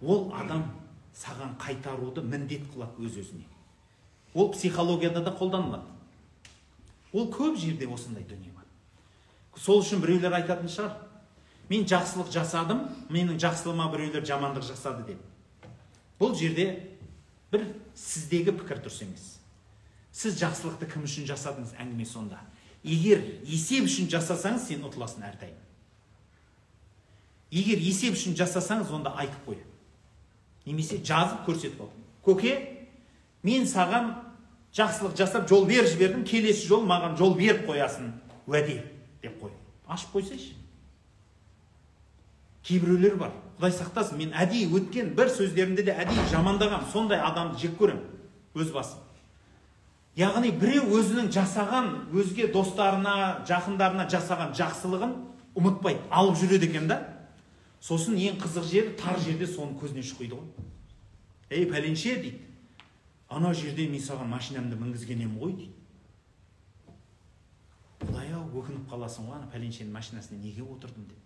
ол адам саған қайтаруды міндет қылады өз-өзіне. Ол психологияда да қолданылады. Ол көп жерде осындай дүние бар. Сол үшін біреулер айтатын шығар: мен жақсылық жасадым, менің жақсылығыма біреулер жамандық жасады деп. Бұл жерде бір сіздегі пікір дұрыс емес. Сіз жақсылықты кім үшін жасадыңыз, әңгіме сонда. Егер есеп үшін жасасаңыз, сен ұтыласың әрдайым. Егер есеп үшін жасасаңыз, онда айтып қой. Немесе жазып көрсетіп ал. Көке, мен саған Жақсылық жасап жол беріп жібердім, келесі жол маған жол беріп қоясың, уәде деп қой. Ашып қойсайшы. Кейбіреулер бар, Құдай сақтасын, мен әдейі өткен бір сөздерімде де әдейі жамандағам, сондай адамды жек көрем өз басым. Яғни біреу өзінің жасаған, өзге достарына, жақындарына жасаған жақсылығын ұмытпайды, алып жүреді екен да. Сосын ең қызық жері, тар жерде соның көзіне шұқиды ғой. Ей, пәленше дейді, ана жерде мен саған машинамды мінгізген ем ғой дейді. Құдай-ау, өкініп қаласың ғой, ана пәленшенің машинасына неге отырдым деп.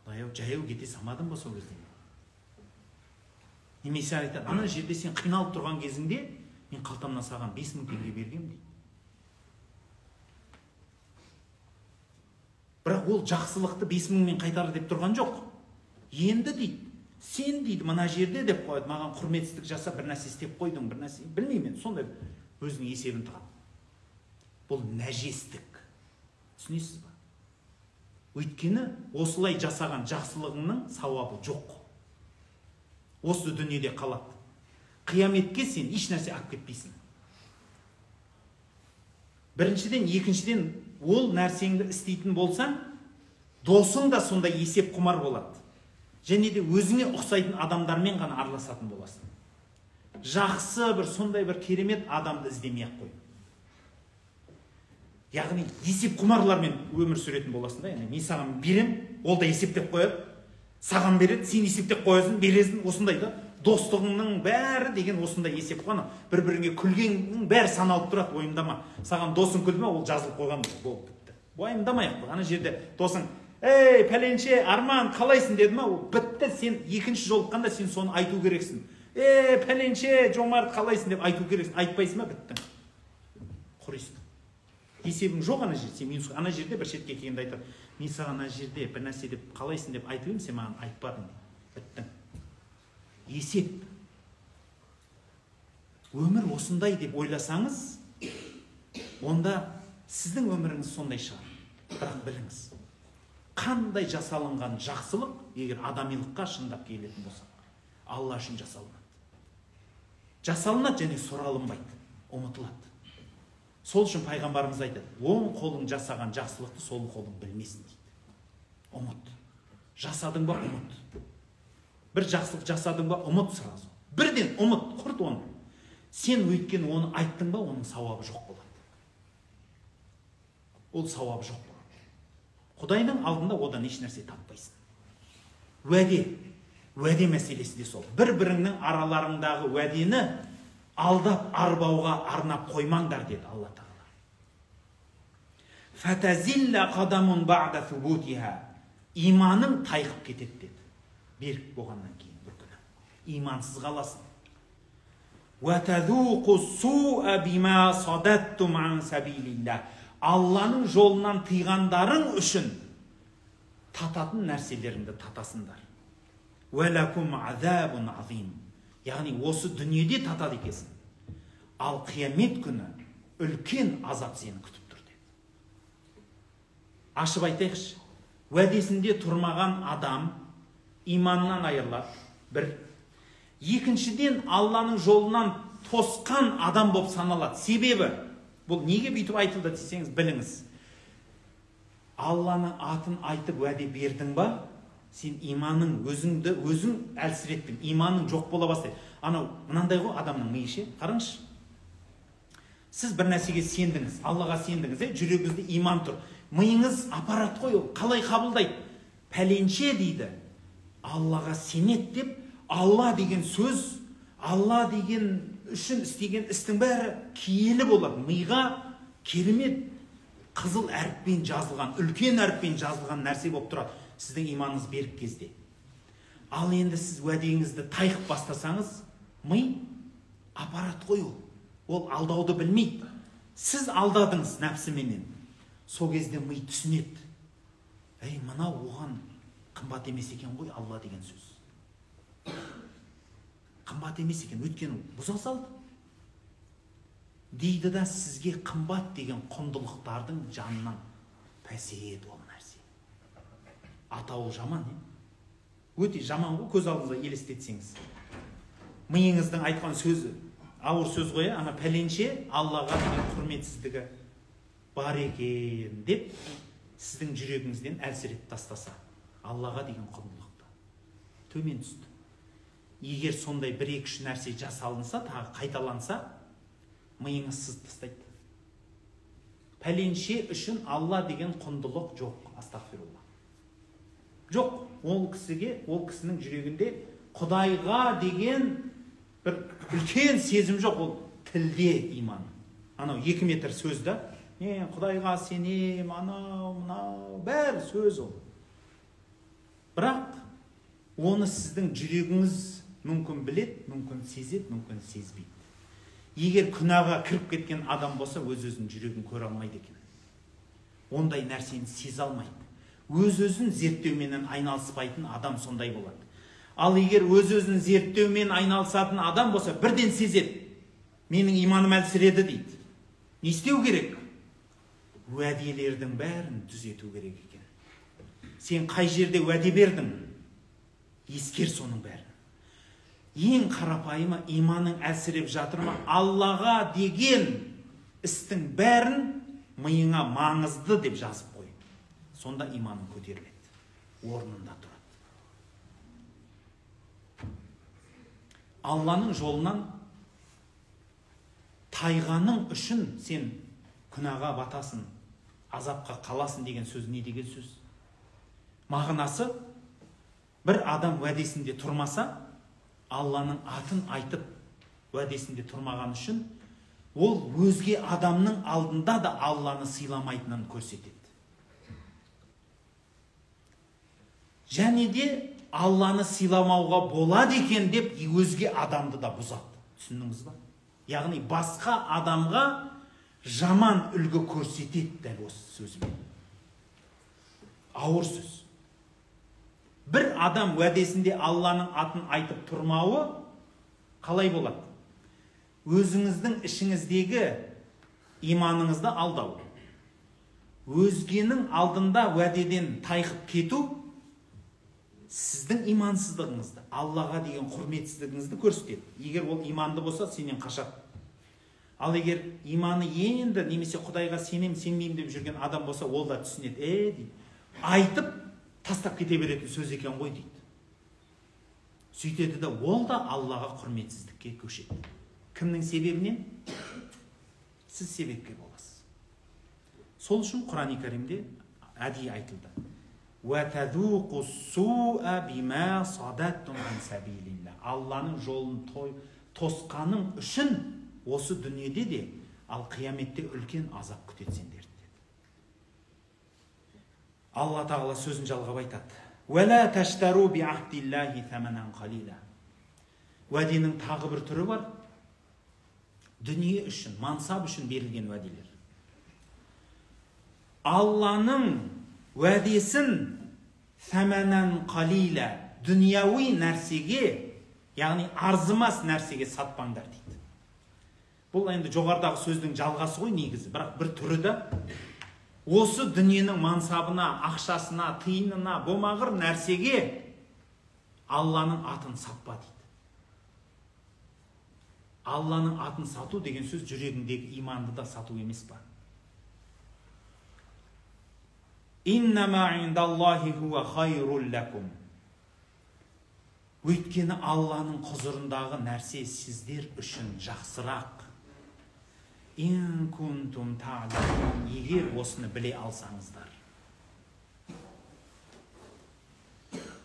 Құдай-ау, жаяу кете салмадым ба сол кезде? Немесе айтады, ана жерде сен қиналып тұрған кезіңде мен қалтамнан саған 5000 теңге бергем дейді. Бірақ ол жақсылықты 5000-мен қайтар деп тұрған жоқ. Енді дейді, сен дейді мына жерде деп қояды, маған құрметсіздік жасап бір нәрсе істеп қойдың, бір нәрсе білмеймін, сондай өзінің есебін тығады. Бұл нәжестік. Түсінесіз ба? Өйткені осылай жасаған жақсылығыңның сауабы жоқ. Осы дүниеде қалады. Қияметке сен еш нәрсе алып кетпейсің. Біріншіден, екіншіден, ол нәрсеңді істейтін болсаң, досың да сондай есеп құмар болады. Және де өзіңе ұқсайтын адамдармен ғана араласатын боласың. Жақсы бір сондай бір керемет адамды іздемей-ақ қой. Яғни есеп құмарлармен өмір сүретін боласың да, яғни мен саған берем, ол да есептеп қояды, саған береді, сен есептеп қоясың, бересің, осындай да. Достығыңның бәрі деген осындай есеп қана, бір-біріңе күлгеннің бәрі саналып тұрады, уайымдама. Саған досың күлді ме, ол жазылып қойған болып бітті. Уайымдамай-ақ қой. Ана жерде досың, ей, пәленше, Арман, қалайсың деді ме, ол бітті, сен екінші жолыққанда сен соны айту керексің. Ей, пәленше, Жомарт, қалайсың деп айту керексің. Айтпайсың ба, біттің. Құрисың. Есебің жоқ ана жерде, сен минус, ана жерде бір шетке келгенде айтады, мен саған ана жерде бір нәрсе деп қалайсың деп айтып едім, сен маған айтпадың. Біттің. Есеп. Өмір осындай деп ойласаңыз, онда сіздің өміріңіз сондай шығар. Бірақ біліңіз, қандай жасалынған жақсылық, егер адамилыққа шындап келетін болсақ, Алла үшін жасалынады. Жасалынады және сұралынбайды, ұмытылады. Сол үшін пайғамбарымыз айтады, оң қолың жасаған жақсылықты сол қолың білмесін дейді. Ұмыт. Жасадың ба, ұмыт. Бір жақсылық жасадың ба, ұмыт сразу. Бірден ұмыт, құрт оны. Сен өйткені оны айттың ба, оның сауабы жоқ болады. Ол сауабы жоқ болады. Құдайдың алдында одан еш нәрсе таппайсың. Уәде. Уәде мәселесі де сол. Бір-біріңнің араларыңдағы уәдені алдап арбауға арнап қоймаңдар деді Алла Тағала. Фатазилла қадамун ба'да субутиха. Иманың тайқып кетеді деді. Берік болғаннан кейін бір күні имансыз қаласың. Уатазуқу суа бима садаттум ан сабилиллах. Алланың жолынан тыйғандарың үшін тататын нәрселеріңді татасыңдар. Уалакум азабун азим. Яғни осы дүниеде татады екенсің. Ал қиямет күні үлкен азап сені күтіп тұр деді. Ашып айтайықшы, уәдесінде тұрмаған адам иманнан айырылады. Бір. Екіншіден, Алланың жолынан тосқан адам болып саналады. Себебі, бұл неге бүйтіп айтылды десеңіз, біліңіз. Алланың атын айтып уәде бердің ба, сен иманың өзіңді өзің әлсіреттің, иманың жоқ бола бастайды. Анау мынандай ғой адамның миы ше, қараңызшы. Сіз бір нәрсеге сендіңіз, Аллаға сендіңіз, жүрегіңізде иман тұр. Миыңыз аппарат қой, ол қалай қабылдайды? Пәленше дейді, Аллаға сенет деп, Алла деген сөз, Алла деген үшін істеген істің бәрі киелі болады. Миға керемет қызыл әріппен жазылған, үлкен әріппен жазылған нәрсе болып тұрады. Сіздің иманыңыз берік кезде. Ал енді сіз уәдеңізді тайқып бастасаңыз, ми аппарат қой ол. Ол алдауды білмейді. Сіз алдадыңыз нәпсіменен. Сол кезде ми түсінеді. Әй, мынау оған қымбат емес екен ғой Алла деген сөз. Қымбат емес екен, өйткені бұза салды. Дейді да сізге қымбат деген құндылықтардың жанынан пәсейеді ол нәрсе. Атауы жаман, өте жаман ғой, көз алдыңызға елестетсеңіз. Миыңыздың айтқан сөзі, Ауыр сөз ғой, ана пәленше Аллаға деген құрметсіздігі бар екен деп сіздің жүрегіңізден әлсіретіп тастаса, Аллаға деген құндылықты төмен түсті. Егер сондай бір-екі-үш нәрсе жасалынса, тағы қайталанса, миыңыз сызып тастайды. Пәленше үшін Алла деген құндылық жоқ, астағфирулла. Жоқ, ол кісіге, ол кісінің жүрегінде Құдайға деген бір үлкен сезім жоқ, ол тілде иман. Анау 2 метр сөз да, мен Құдайға сенем, анау, мынау, бәрі сөз ол. Бірақ оны сіздің жүрегіңіз мүмкін білет, мүмкін сезеді, мүмкін сезбейді. Егер күнәға кіріп кеткен адам болса, өз-өзінің жүрегін көре алмайды екен. Ондай нәрсені сезе алмайды. Өз-өзін зерттеуменен айналыспайтын адам сондай болады. Ал егер өз-өзін зерттеумен айналысатын адам болса, бірден сезеді. Менің иманым әлсіреді дейді. Не істеу керек? Уәделердің бәрін түзету керек екен. Сен қай жерде уәде бердің? Ескер соның бәрін. Ең қарапайымы, иманың әлсіреп жатыр ма? Аллаға деген істің бәрін миыңа маңызды деп жазып қой. Сонда иманың көтеріледі, орнында тұрады. Алланың жолынан тайғаның үшін сен күнәға батасың, азапқа қаласың деген сөз не деген сөз? Мағынасы, бір адам уәдесінде тұрмаса, Алланың атын айтып уәдесінде тұрмаған үшін, ол өзге адамның алдында да Алланы сыйламайтынын көрсетеді. Және де Алланы сыйламауға болады екен деп өзге адамды да бұзады. Түсіндіңіз ба? Яғни басқа адамға жаман үлгі көрсетеді дәл осы сөзбен. Ауыр сөз. Бір адам уәдесінде Алланың атын айтып тұрмауы қалай болады? Өзіңіздің ішіңіздегі иманыңызды алдау. Өзгенің алдында уәдеден тайқып кету сіздің имансыздығыңызды, Аллаға деген құрметсіздігіңізді көрсетеді. Егер ол иманды болса, сенен қашады. Ал егер иманы енді немесе Құдайға сенем, сенбеймін деп жүрген адам болса, ол да түсінеді. Дейді. Айтып тастап кете беретін сөз екен ғой дейді. Сөйтеді де ол да Аллаға құрметсіздікке көшеді. Кімнің себебінен? Сіз себепкер боласыз. Сол үшін Құран-ы Кәрімде әдейі айтылды. Алланың жолын тосқаның үшін осы дүниеде де, ал қияметте үлкен азап күтеді сендерді деді. Алла тағала сөзін жалғап айтады. Уәденің тағы бір түрі бар. Дүние үшін, мансап үшін берілген уәделер. Алланың уәдесін сәмәнән қалила, дүнияуи нәрсеге, яғни арзымас нәрсеге сатпаңдар дейді. Бұл енді жоғарыдағы сөздің жалғасы ғой негізі, бірақ бір түрі да. Осы дүниенің мансабына, ақшасына, тиынына, болмағыр нәрсеге Алланың атын сатпа дейді. Алланың атын сату деген сөз жүрегіңдегі иманды да сату емес па? Өйткені Алланың құзырындағы нәрсе сіздер үшін жақсырақ. Егер осыны біле алсаңыздар.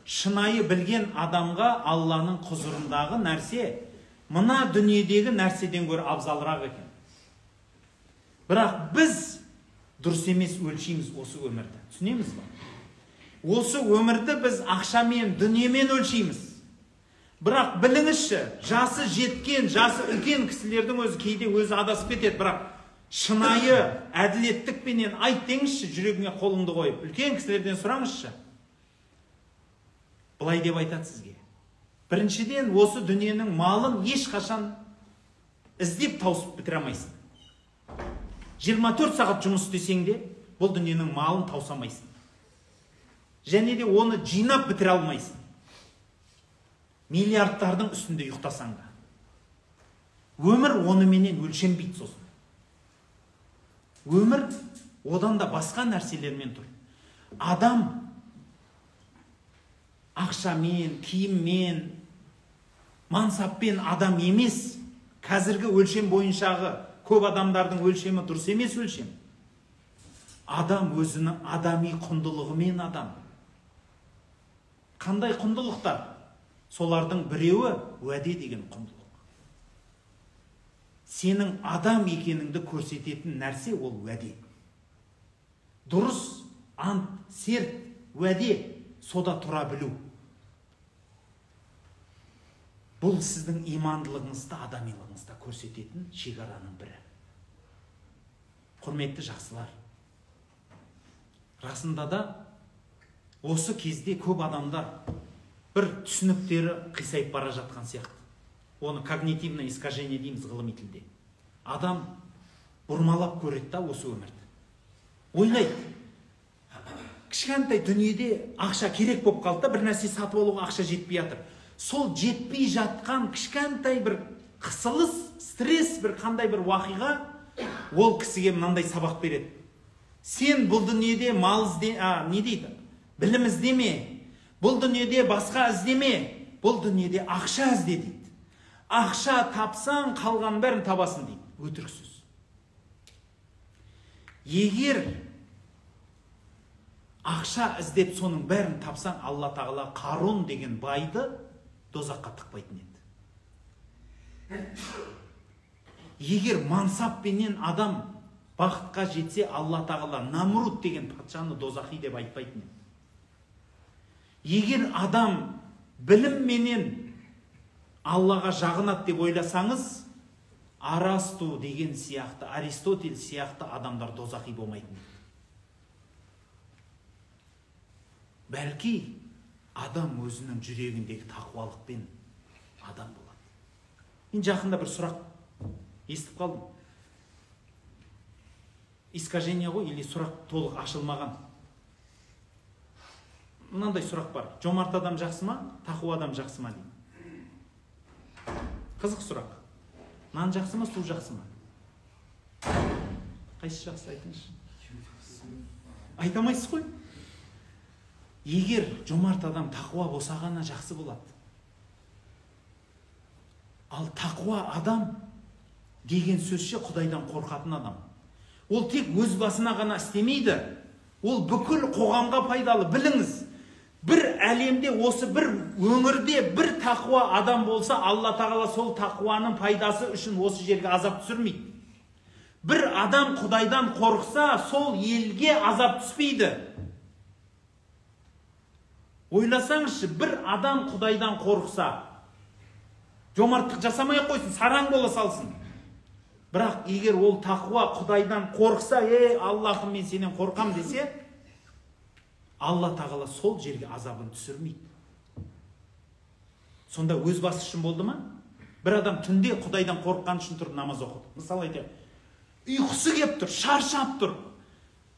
Шынайы білген адамға Алланың құзырындағы нәрсе мына дүниедегі нәрседен гөрі абзалырақ екен. Бірақ біз дұрыс емес өлшейміз осы өмірді. Түсінеміз ба? Осы өмірді біз ақшамен, дүниемен өлшейміз. Бірақ біліңізші, жасы жеткен, жасы үлкен кісілердің өзі кейде өзі адасып кетеді. Бірақ шынайы әділеттікпенен айт деңізші, жүрегіңе қолыңды қойып, үлкен кісілерден сұраңызшы. Былай деп айтады сізге. Біріншіден, осы дүниенің малын ешқашан іздеп тауысып бітіре алмайсың. 24 сағат жұмыс істесең де, бұл дүниенің малын тауыса алмайсың. Және де оны жинап бітіре алмайсың. Миллиардтардың үстінде ұйықтасаң да. Өмір оныменен өлшенбейді сосын. Өмір одан да басқа нәрселермен тұр. Адам ақшамен, киіммен, мансаппен адам емес. Қазіргі өлшем бойыншағы көп адамдардың өлшемі дұрыс емес өлшем. Адам өзінің адами құндылығымен адам. Қандай құндылықтар? Солардың біреуі уәде деген құндылық. Сенің адам екеніңді көрсететін нәрсе ол уәде. Дұрыс ант, серт, уәде, сода тұра білу. Бұл сіздің имандылығыңызды, адамилығыңызды көрсететін шекараның бірі. Құрметті жақсылар, расында да осы кезде көп адамдар бір түсініктері қисайып бара жатқан сияқты. Оны когнитивное искажение дейміз ғылыми тілде. Адам бұрмалап көреді да осы өмірді. Ойлайды, кішкентай дүниеде ақша керек болып қалды да, бір нәрсе сатып алуға ақша жетпей жатыр. Сол жетпей жатқан кішкентай бір қысылыс, стресс, бір қандай бір уақиға ол кісіге мынандай сабақ береді. Сен бұл дүниеде мал ізде, не дейді? Білім іздеме. Бұл дүниеде басқа іздеме. Бұл дүниеде ақша ізде дейді. Ақша тапсаң, қалған бәрін табасың дейді. Өтірік сөз. Егер ақша іздеп соның бәрін тапсаң, Алла Тағала Қарун деген байды дозаққа тықпайтын еді. Егер мансаппенен адам бақытқа жетсе, Алла Тағала Намруд деген патшаны дозақи деп айтпайтын еді. Егер адам білімменен Аллаға жағынады деп ойласаңыз, Арасту деген сияқты, Аристотель сияқты адамдар дозақи болмайтын еді. Бәлки адам өзінің жүрегіндегі тақуалықпен адам болады. Мен жақында бір сұрақ естіп қалдым. Искажение ғой, или сұрақ толық ашылмаған. Мынандай сұрақ бар. Жомарт адам жақсы ма, тақуа адам жақсы ма дейді. Қызық сұрақ. Нан жақсы ма, су жақсы ма? Қайсысы жақсы, айтыңызшы. Айта алмайсыз ғой. Егер жомарт адам тақуа болса ғана жақсы болады. Ал тақуа адам деген сөзше Құдайдан қорқатын адам. Ол тек өз басына ғана істемейді. Ол бүкіл қоғамға пайдалы. Біліңіз, бір әлемде, осы бір өңірде бір тақуа адам болса, Алла Тағала сол тақуаның пайдасы үшін осы жерге азап түсірмейді. Бір адам Құдайдан қорықса, сол елге азап түспейді. Ойласаңызшы, бір адам Құдайдан қорықса, жомарттық жасамай қойсын, сараң бола салсын. Бірақ егер ол тақуа Құдайдан қорықса, ей, Аллахым, мен сенен қорқам десе, Алла Тағала сол жерге азабын түсірмейді. Сонда өз басы үшін болды ма? Бір адам түнде Құдайдан қорыққан үшін тұрып намаз оқыды. Мысалы айтайық, ұйқысы кеп тұр, шаршап тұр,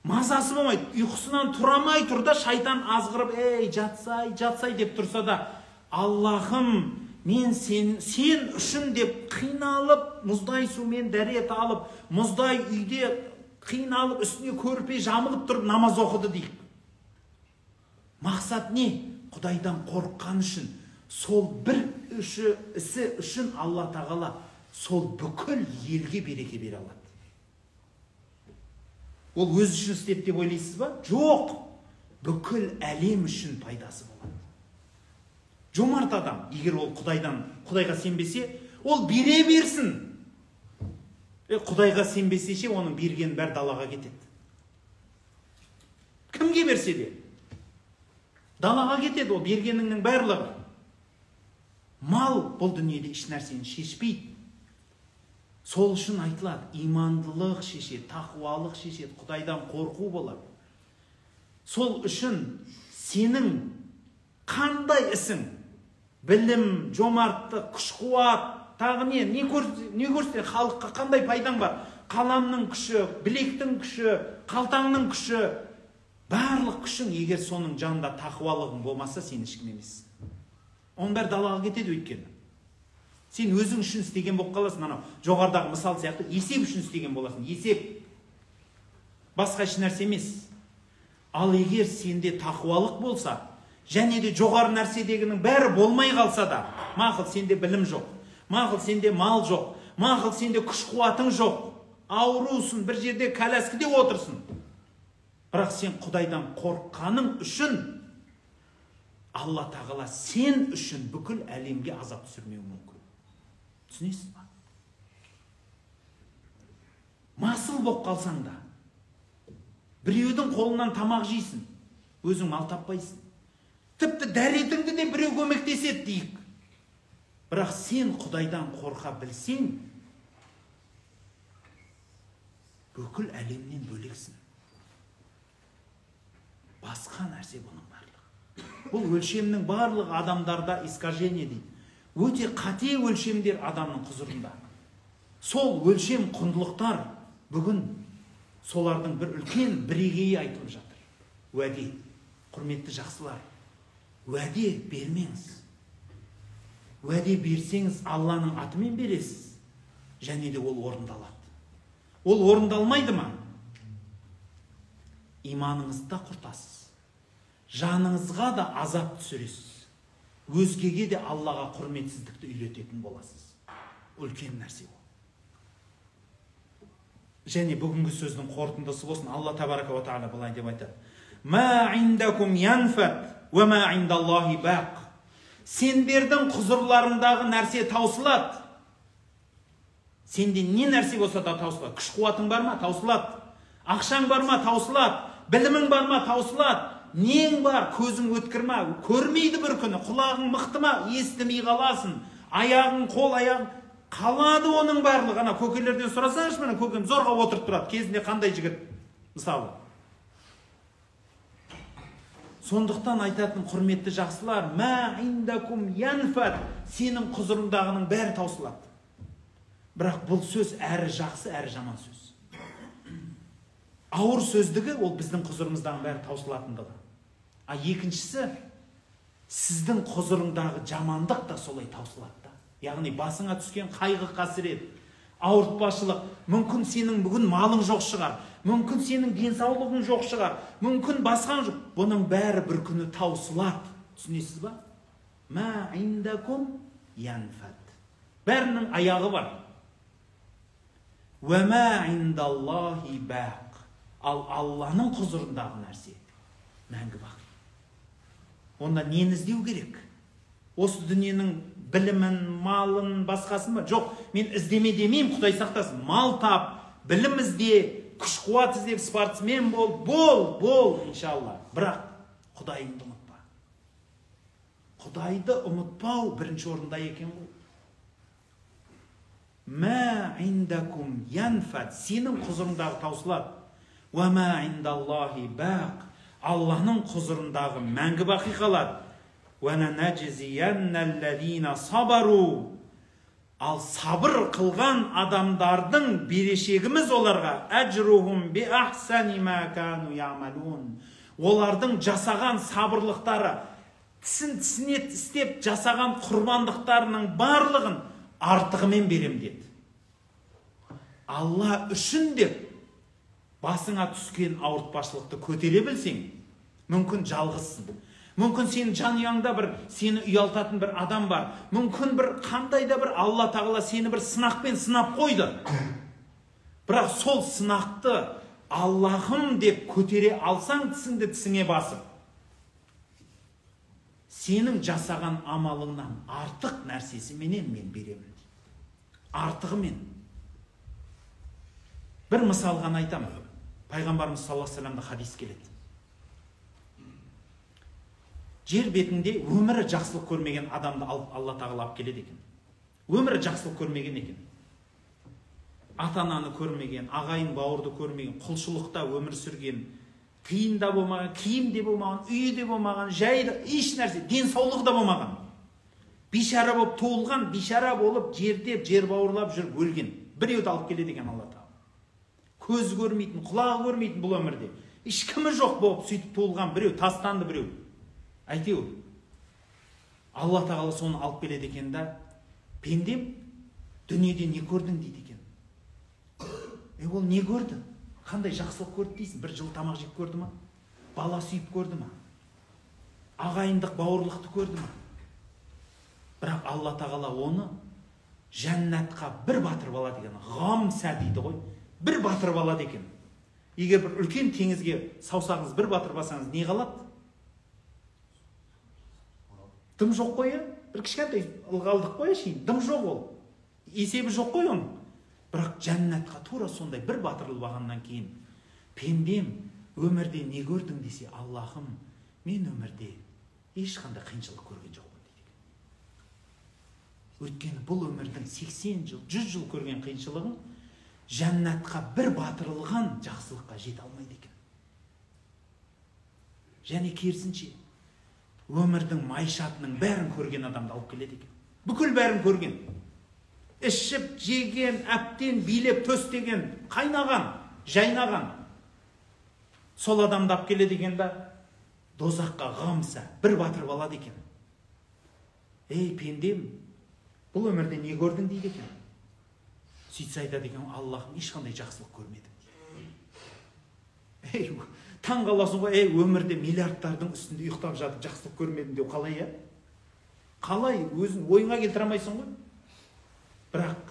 мазасы болмайды, ұйқысынан тұрамай тұр да, шайтан азғырып, ей, жатсай, жатсай деп тұрса да, Аллахым, мен сен үшін деп қиналып, мұздай сумен дәрет алып, мұздай үйде қиналып, үстіне көрпе жамылып тұрып намаз оқыды дейік. Мақсат не? Құдайдан қорыққан үшін, сол бір ісі үшін Алла Тағала сол бүкіл елге береке бере алады. Ол өз үшін істеді деп ойлайсыз ба? Жоқ. Бүкіл әлем үшін пайдасы болады. Жомарт адам, егер ол Құдайға сенбесе, ол бере берсін. Құдайға сенбесе ше, оның бергені бәрі далаға кетеді. Кімге берсе де далаға кетеді ол бергеніңнің барлығы. Мал бұл дүниеде еш нәрсені шешпейді. Сол үшін айтылады, имандылық шешеді, тақуалық шешеді, Құдайдан қорқу болады. Сол үшін сенің қандай ісің, білім, жомарттық, күш-қуат, тағы не, не көрсетеді, халыққа қандай пайдаң бар? Қаламның күші, білектің күші, қалтаңның күші, барлық күшің, егер соның жанында тақуалығың болмаса, сен ешкім емессің. Оның бәрі далаға кетеді өйткені. Сен өзің үшін істеген болып қаласың, анау жоғарыдағы мысал сияқты есеп үшін істеген боласың. Есеп. Басқа еш нәрсе емес. Ал егер сенде тақуалық болса, және де жоғары нәрседегінің бәрі болмай қалса да, мақұл сенде білім жоқ, мақұл сенде мал жоқ, мақұл сенде күш қуатың жоқ, аурусың, бір жерде коляскіде отырсың. Бірақ сен Құдайдан қорыққаның үшін Алла тағала сен үшін бүкіл әлемге азап түсірмеуі мүмкін. Түсінесіз ба? Масыл болып қалсаң да, біреудің қолынан тамақ жейсің, өзің мал таппайсың. Тіпті дәретіңді де біреу көмектеседі дейік. Бірақ сен Құдайдан қорқа білсең, бүкіл әлемнен бөлексің. Басқа нәрсе бұның барлығы. Бұл өлшемнің барлығы адамдарда искажение дейді. Өте қате өлшемдер адамның құзырында. Сол өлшем құндылықтар бүгін солардың бір үлкен бірегейі айтылып жатыр. Уәде, құрметті жақсылар, уәде бермеңіз. Уәде берсеңіз, Алланың атымен бересіз, және де ол орындалады. Ол орындалмайды ма? Иманыңызды да құртасыз. Жаныңызға да азап түсіресіз. Өзгеге де Аллаға құрметсіздікті үйрететін боласыз. Үлкен нәрсе ол. Және бүгінгі сөздің қорытындысы болсын, Алла табарака уа тағала былай деп айтады: «Ма индакум янфат, уа ма индаллахи бақ». Сендердің құзырларыңдағы нәрсе таусылады. Сенде не нәрсе болса да таусылады. Күш қуатың бар ма? Таусылады. Ақшаң бар ма? Таусылады. Білімің бар ма? Таусылады. Нең бар? Көзің өткір ма? Көрмейді бір күні. Құлағың мықты ма? Естімей қаласың. Аяғың, қол аяғың қалады оның барлығы. Ана көкелерден сұрасаңшы, мына көкем зорға отырып тұрады. Кезінде қандай жігіт мысалы. Сондықтан айтатын құрметті жақсылар, мә индакум янфат, сенің құзырыңдағының бәрі таусылады. Бірақ бұл сөз әрі жақсы, әрі жаман сөз. Ауыр сөздігі ол біздің құзырымыздағының бәрі таусылатындығы. А екіншісі, сіздің құзырыңдағы жамандық та солай таусылады да. Яғни басыңа түскен қайғы қасірет, ауыртпашылық, мүмкін сенің бүгін малың жоқ шығар, мүмкін сенің денсаулығың жоқ шығар, мүмкін басқаң жоқ. Бұның бәрі бір күні таусылады. Түсінесіз ба? Мә индакум янфат. Бәрінің аяғы бар. Уә мә индаллахи бақ. Ал Алланың құзырындағы нәрсе мәңгі бақи. Онда нені іздеу керек? Осы дүниенің білімін, малын, басқасын ба? Жоқ, мен іздеме демеймін, Құдай сақтасын. Мал тап, білім ізде, күш қуат іздеп, спортсмен бол, бол, иншалла. Бірақ Құдайыңды ұмытпа. Құдайды ұмытпау бірінші орында екен ғой. Мә индакум янфат, сенің құзырыңдағы таусылады. Уә мә индаллахи бақ, Алланың құзырындағы мәңгі бақи қалады. Ал сабыр қылған адамдардың берешегіміз оларға олардың жасаған сабырлықтары, тісін тісіне істеп жасаған құрбандықтарының барлығын артығымен берем деді. Алла үшін деп басыңа түскен ауыртпашылықты көтере білсең, мүмкін жалғызсың. Мүмкін сенің жанұяңда бір сені ұялтатын бір адам бар. Мүмкін бір қандай да бір Алла тағала сені бір сынақпен сынап қойды. Бірақ сол сынақты Аллахым деп көтере алсаң, тісіңді тісіңе басып, сенің жасаған амалыңнан артық нәрсесіменен мен беремін дейді. Артығымен. Бір мысал ғана айтамын. Пайғамбарымыз саллаллаху алейхи уассаламда хадис келеді. Жер бетінде өмірі жақсылық көрмеген адамды алып Алла тағала алып келеді екен. Өмірі жақсылық көрмеген екен. Ата-ананы көрмеген, ағайын бауырды көрмеген, құлшылықта өмір сүрген, қиын да болмаған, киім де болмаған, үйі де болмаған, жайы да, еш нәрсе, денсаулығы да болмаған. Бейшара болып туылған, бейшара болып жерде жер бауырлап жүріп өлген. Біреуді алып келеді екен Алла тағала. Көзі көрмейтін, құлағы көрмейтін бұл өмірде. Ешкімі жоқ болып сөйтіп туылған біреу, тастанды біреу. Әйтеуір Алла тағала соны алып келеді екен да, Пендем, дүниеде не көрдің дейді екен. Ол не көрді? Қандай жақсылық көрді дейсің? Бір жыл тамақ жеп көрді ма? Бала сүйіп көрді ма? Ағайындық, бауырлықты көрді ма? Бірақ Алла Тағала оны жәннатқа бір батырып алады екен. Ғамса дейді ғой. Бір батырып алады екен. Егер бір үлкен теңізге саусағыңыз бір батырып алсаңыз, не қалады? Дым жоқ қой, бір кішкентай ылғалдық қой әшейін, дым жоқ ол. Есебі жоқ қой оның. Бірақ жәннатқа тура сондай бір батырылып алғаннан кейін, пендем, өмірде не көрдің десе, Аллахым, мен өмірде ешқандай қиыншылық көрген жоқпын дейді екен. Өйткені бұл өмірдің 80 жыл, 100 жыл көрген қиыншылығын жәннатқа бір батырылған жақсылыққа жете алмайды екен. Және керісінше, өмірдің майшатының бәрін көрген адамды алып келеді екен. Бүкіл бәрін көрген. Ішіп, жеген, әптен, билеп, төстеген, қайнаған, жайнаған. Сол адамды алып келеді екен да, дозаққа ғамса, бір батырып алады екен. Ей, пендем, бұл өмірде не көрдің дейді екен. Сөйтсе айтады екен, Аллахым, ешқандай жақсылық көрмедім дейді. Ей, таң қаласың ғой, ей, өмірде миллиардтардың үстінде ұйықтап жатып жақсылық көрмедім деу қалай, е? Қалай, өзің ойыңа келтіре алмайсың ғой. Бірақ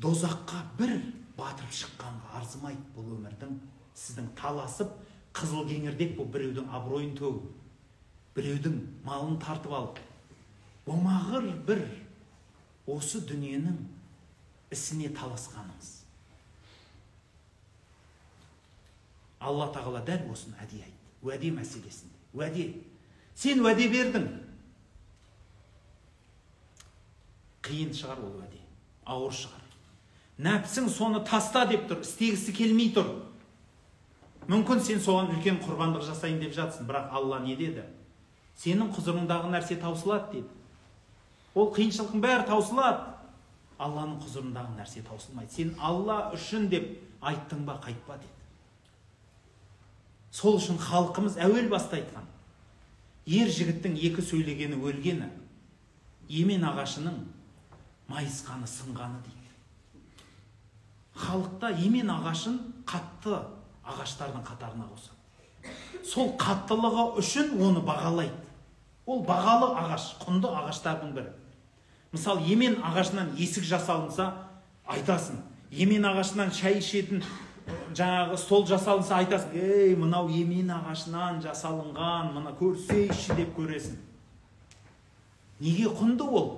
дозаққа бір батырып шыққанға арзымайды бұл өмірдің сіздің таласып, қызыл кеңірдек болып біреудің абыройын төгіп, біреудің малын тартып алып, болмағыр бір осы дүниенің ісіне таласқаныңыз. Алла Тағала дәл осыны әдейі айтты. Уәде мәселесінде. Уәде. Сен уәде бердің. Қиын шығар ол уәде. Ауыр шығар. Нәпсің соны таста деп тұр, істегісі келмей тұр. Мүмкін сен соған үлкен құрбандық жасайын деп жатсың, бірақ Алла не деді? Сенің құзырыңдағы нәрсе таусылады деді. Ол қиыншылықтың бәрі таусылады. Алланың құзырындағы нәрсе таусылмайды. Сен Алла үшін деп айттың ба, қайтпа деді. Сол үшін халқымыз әуел баста айтқан. Ер жігіттің екі сөйлегені өлгені, емен ағашының майысқаны сынғаны дейді. Халықта емен ағашын қатты ағаштардың қатарына қосады. Сол қаттылығы үшін оны бағалайды. Ол бағалы ағаш, құнды ағаштардың бірі. Мысалы, емен ағашынан есік жасалынса, айтасың. Емен ағашынан шай ішетін жаңағы стол жасалынса, айтасың. Ей, мынау емен ағашынан жасалынған, мына көрсейші деп көресің. Неге құнды ол?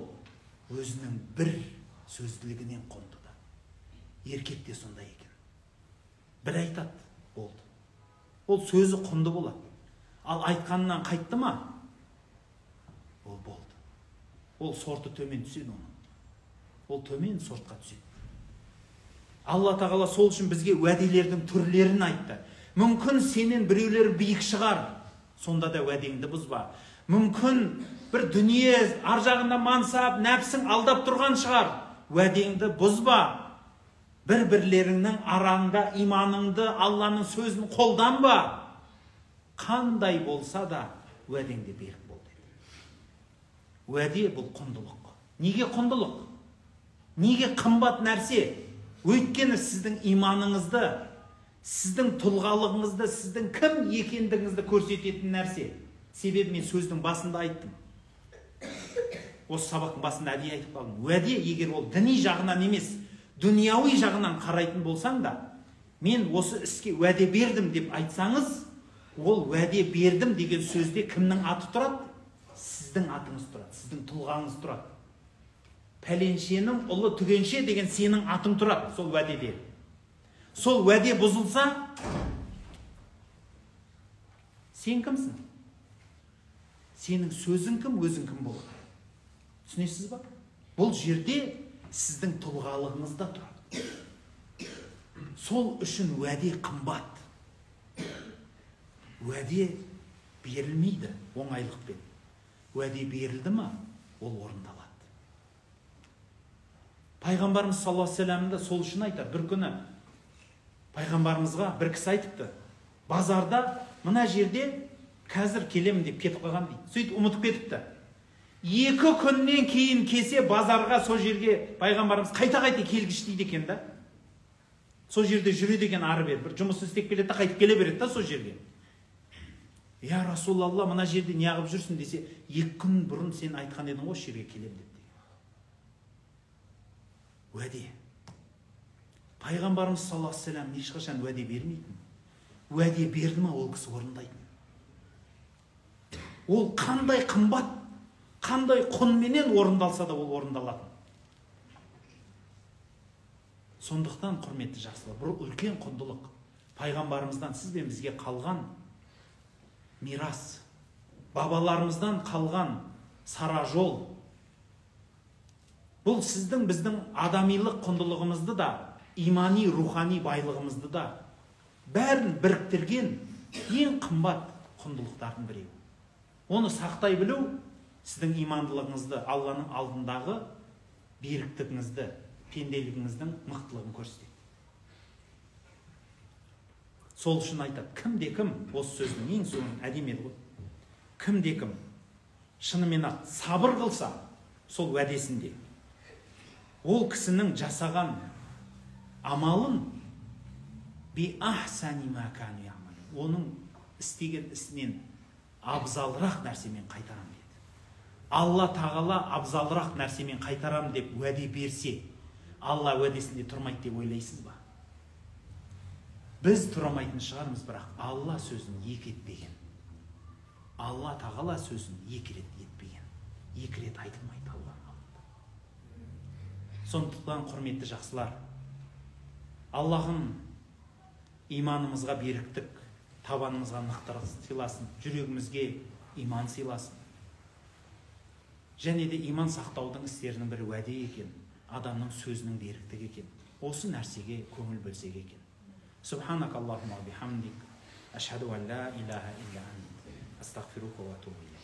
Өзінің бір сөзділігінен құнды да. Еркек те сондай екен. Бір айтады, болды. Ол сөзі құнды болады. Ал айтқанынан қайтты ма? Ол болды. Ол сорты төмен түседі оның. Ол төмен сортқа түседі. Алла Тағала сол үшін бізге уәделердің түрлерін айтты. Мүмкін сенен біреулер биік шығар, сонда да уәдеңді бұзба. Мүмкін бір дүние ар жағында мансап, нәпсің алдап тұрған шығар, уәдеңді бұзба. Бір-бірлеріңнің араңда иманыңды, Алланың сөзін қолданба. Қандай болса да уәдеңде берік бол деді. Уәде бұл құндылық. Неге құндылық? Неге қымбат нәрсе? Өйткені сіздің иманыңызды, сіздің тұлғалығыңызды, сіздің кім екендігіңізді көрсететін нәрсе. Себебі мен сөздің басында айттым. Осы сабақтың басында әдейі айтып қалдым. Уәде егер ол діни жағынан емес, дүнияуи жағынан қарайтын болсаң да, мен осы іске уәде бердім деп айтсаңыз, ол уәде бердім деген сөзде кімнің аты тұрады? Сіздің атыңыз тұрады, сіздің тұлғаңыз тұрады. Пәленшенің ұлы түгенше деген сенің атың тұрады сол уәдеде. Сол уәде бұзылса, сен кімсің? Сенің сөзің кім, өзің кім болады? Түсінесіз ба? Бұл жерде сіздің тұлғалығыңыз да тұрады. Сол үшін уәде қымбат. Уәде берілмейді оңайлықпен. Уәде берілді ма, ол орындалады. Пайғамбарымыз саллаллаху алейхи уассалам да сол үшін айтады. Бір күні пайғамбарымызға бір кісі айтыпты. Базарда мына жерде қазір келемін деп кетіп қалған дейді. Сөйтіп ұмытып кетіпті. 2 күннен кейін келсе базарға, сол жерге пайғамбарымыз қайта-қайта келгіштейді екен да. Сол жерде жүреді екен ары бері, бір жұмысын істеп келеді да қайтып келе береді да сол жерге. Я Расулалла, мына жерде неғып жүрсің десе, 2 күн бұрын сен айтқан едің ғой, осы жерге келем деп. Уәде. Пайғамбарымыз саллаллаху алейхи вассалам ешқашан уәде бермейтін. Уәде берді ма, ол кісі орындайтын. Ол қандай қымбат, қандай құнменен орындалса да ол орындалатын. Сондықтан, құрметті жақсылар, бұл үлкен құндылық. Пайғамбарымыздан сіз бен бізге қалған мирас, бабаларымыздан қалған сара жол. Бұл сіздің біздің адамилық құндылығымызды да, имани, рухани байлығымызды да бәрін біріктірген ең қымбат құндылықтардың біреуі. Оны сақтай білу сіздің имандылығыңызды, Алланың алдындағы беріктігіңізді, пенделігіңіздің мықтылығын көрсетеді. Сол үшін айтады, кімде кім, осы сөздің ең соңы әдемі еді ғой. Кімде кім шынымен ақ сабыр қылса сол уәдесінде, ол кісінің жасаған амалын би ахсани ма кану ямалун, оның істеген ісінен абзалырақ нәрсемен қайтарам деді. Алла тағала абзалырақ нәрсемен қайтарам деп уәде берсе, Алла уәдесінде тұрмайды деп ойлайсыз ба? Біз тұрамайтын шығармыз, бірақ Алла сөзін екі етпеген. Алла тағала сөзін екі рет етпеген. Екі рет айтылмайды Алланың алдында. Сондықтан, құрметті жақсылар, Аллахым иманымызға беріктік, табанымызға нықтық сыйласын, жүрегімізге иман сыйласын. Және де иман сақтаудың істерінің бірі уәде екен, адамның сөзінің беріктігі екен. Осы нәрсеге көңіл бөлсек екен. Субханакаллахумма бихамдик, ашхаду ан ла илаха илля ант, астағфирука ва атубу илейк.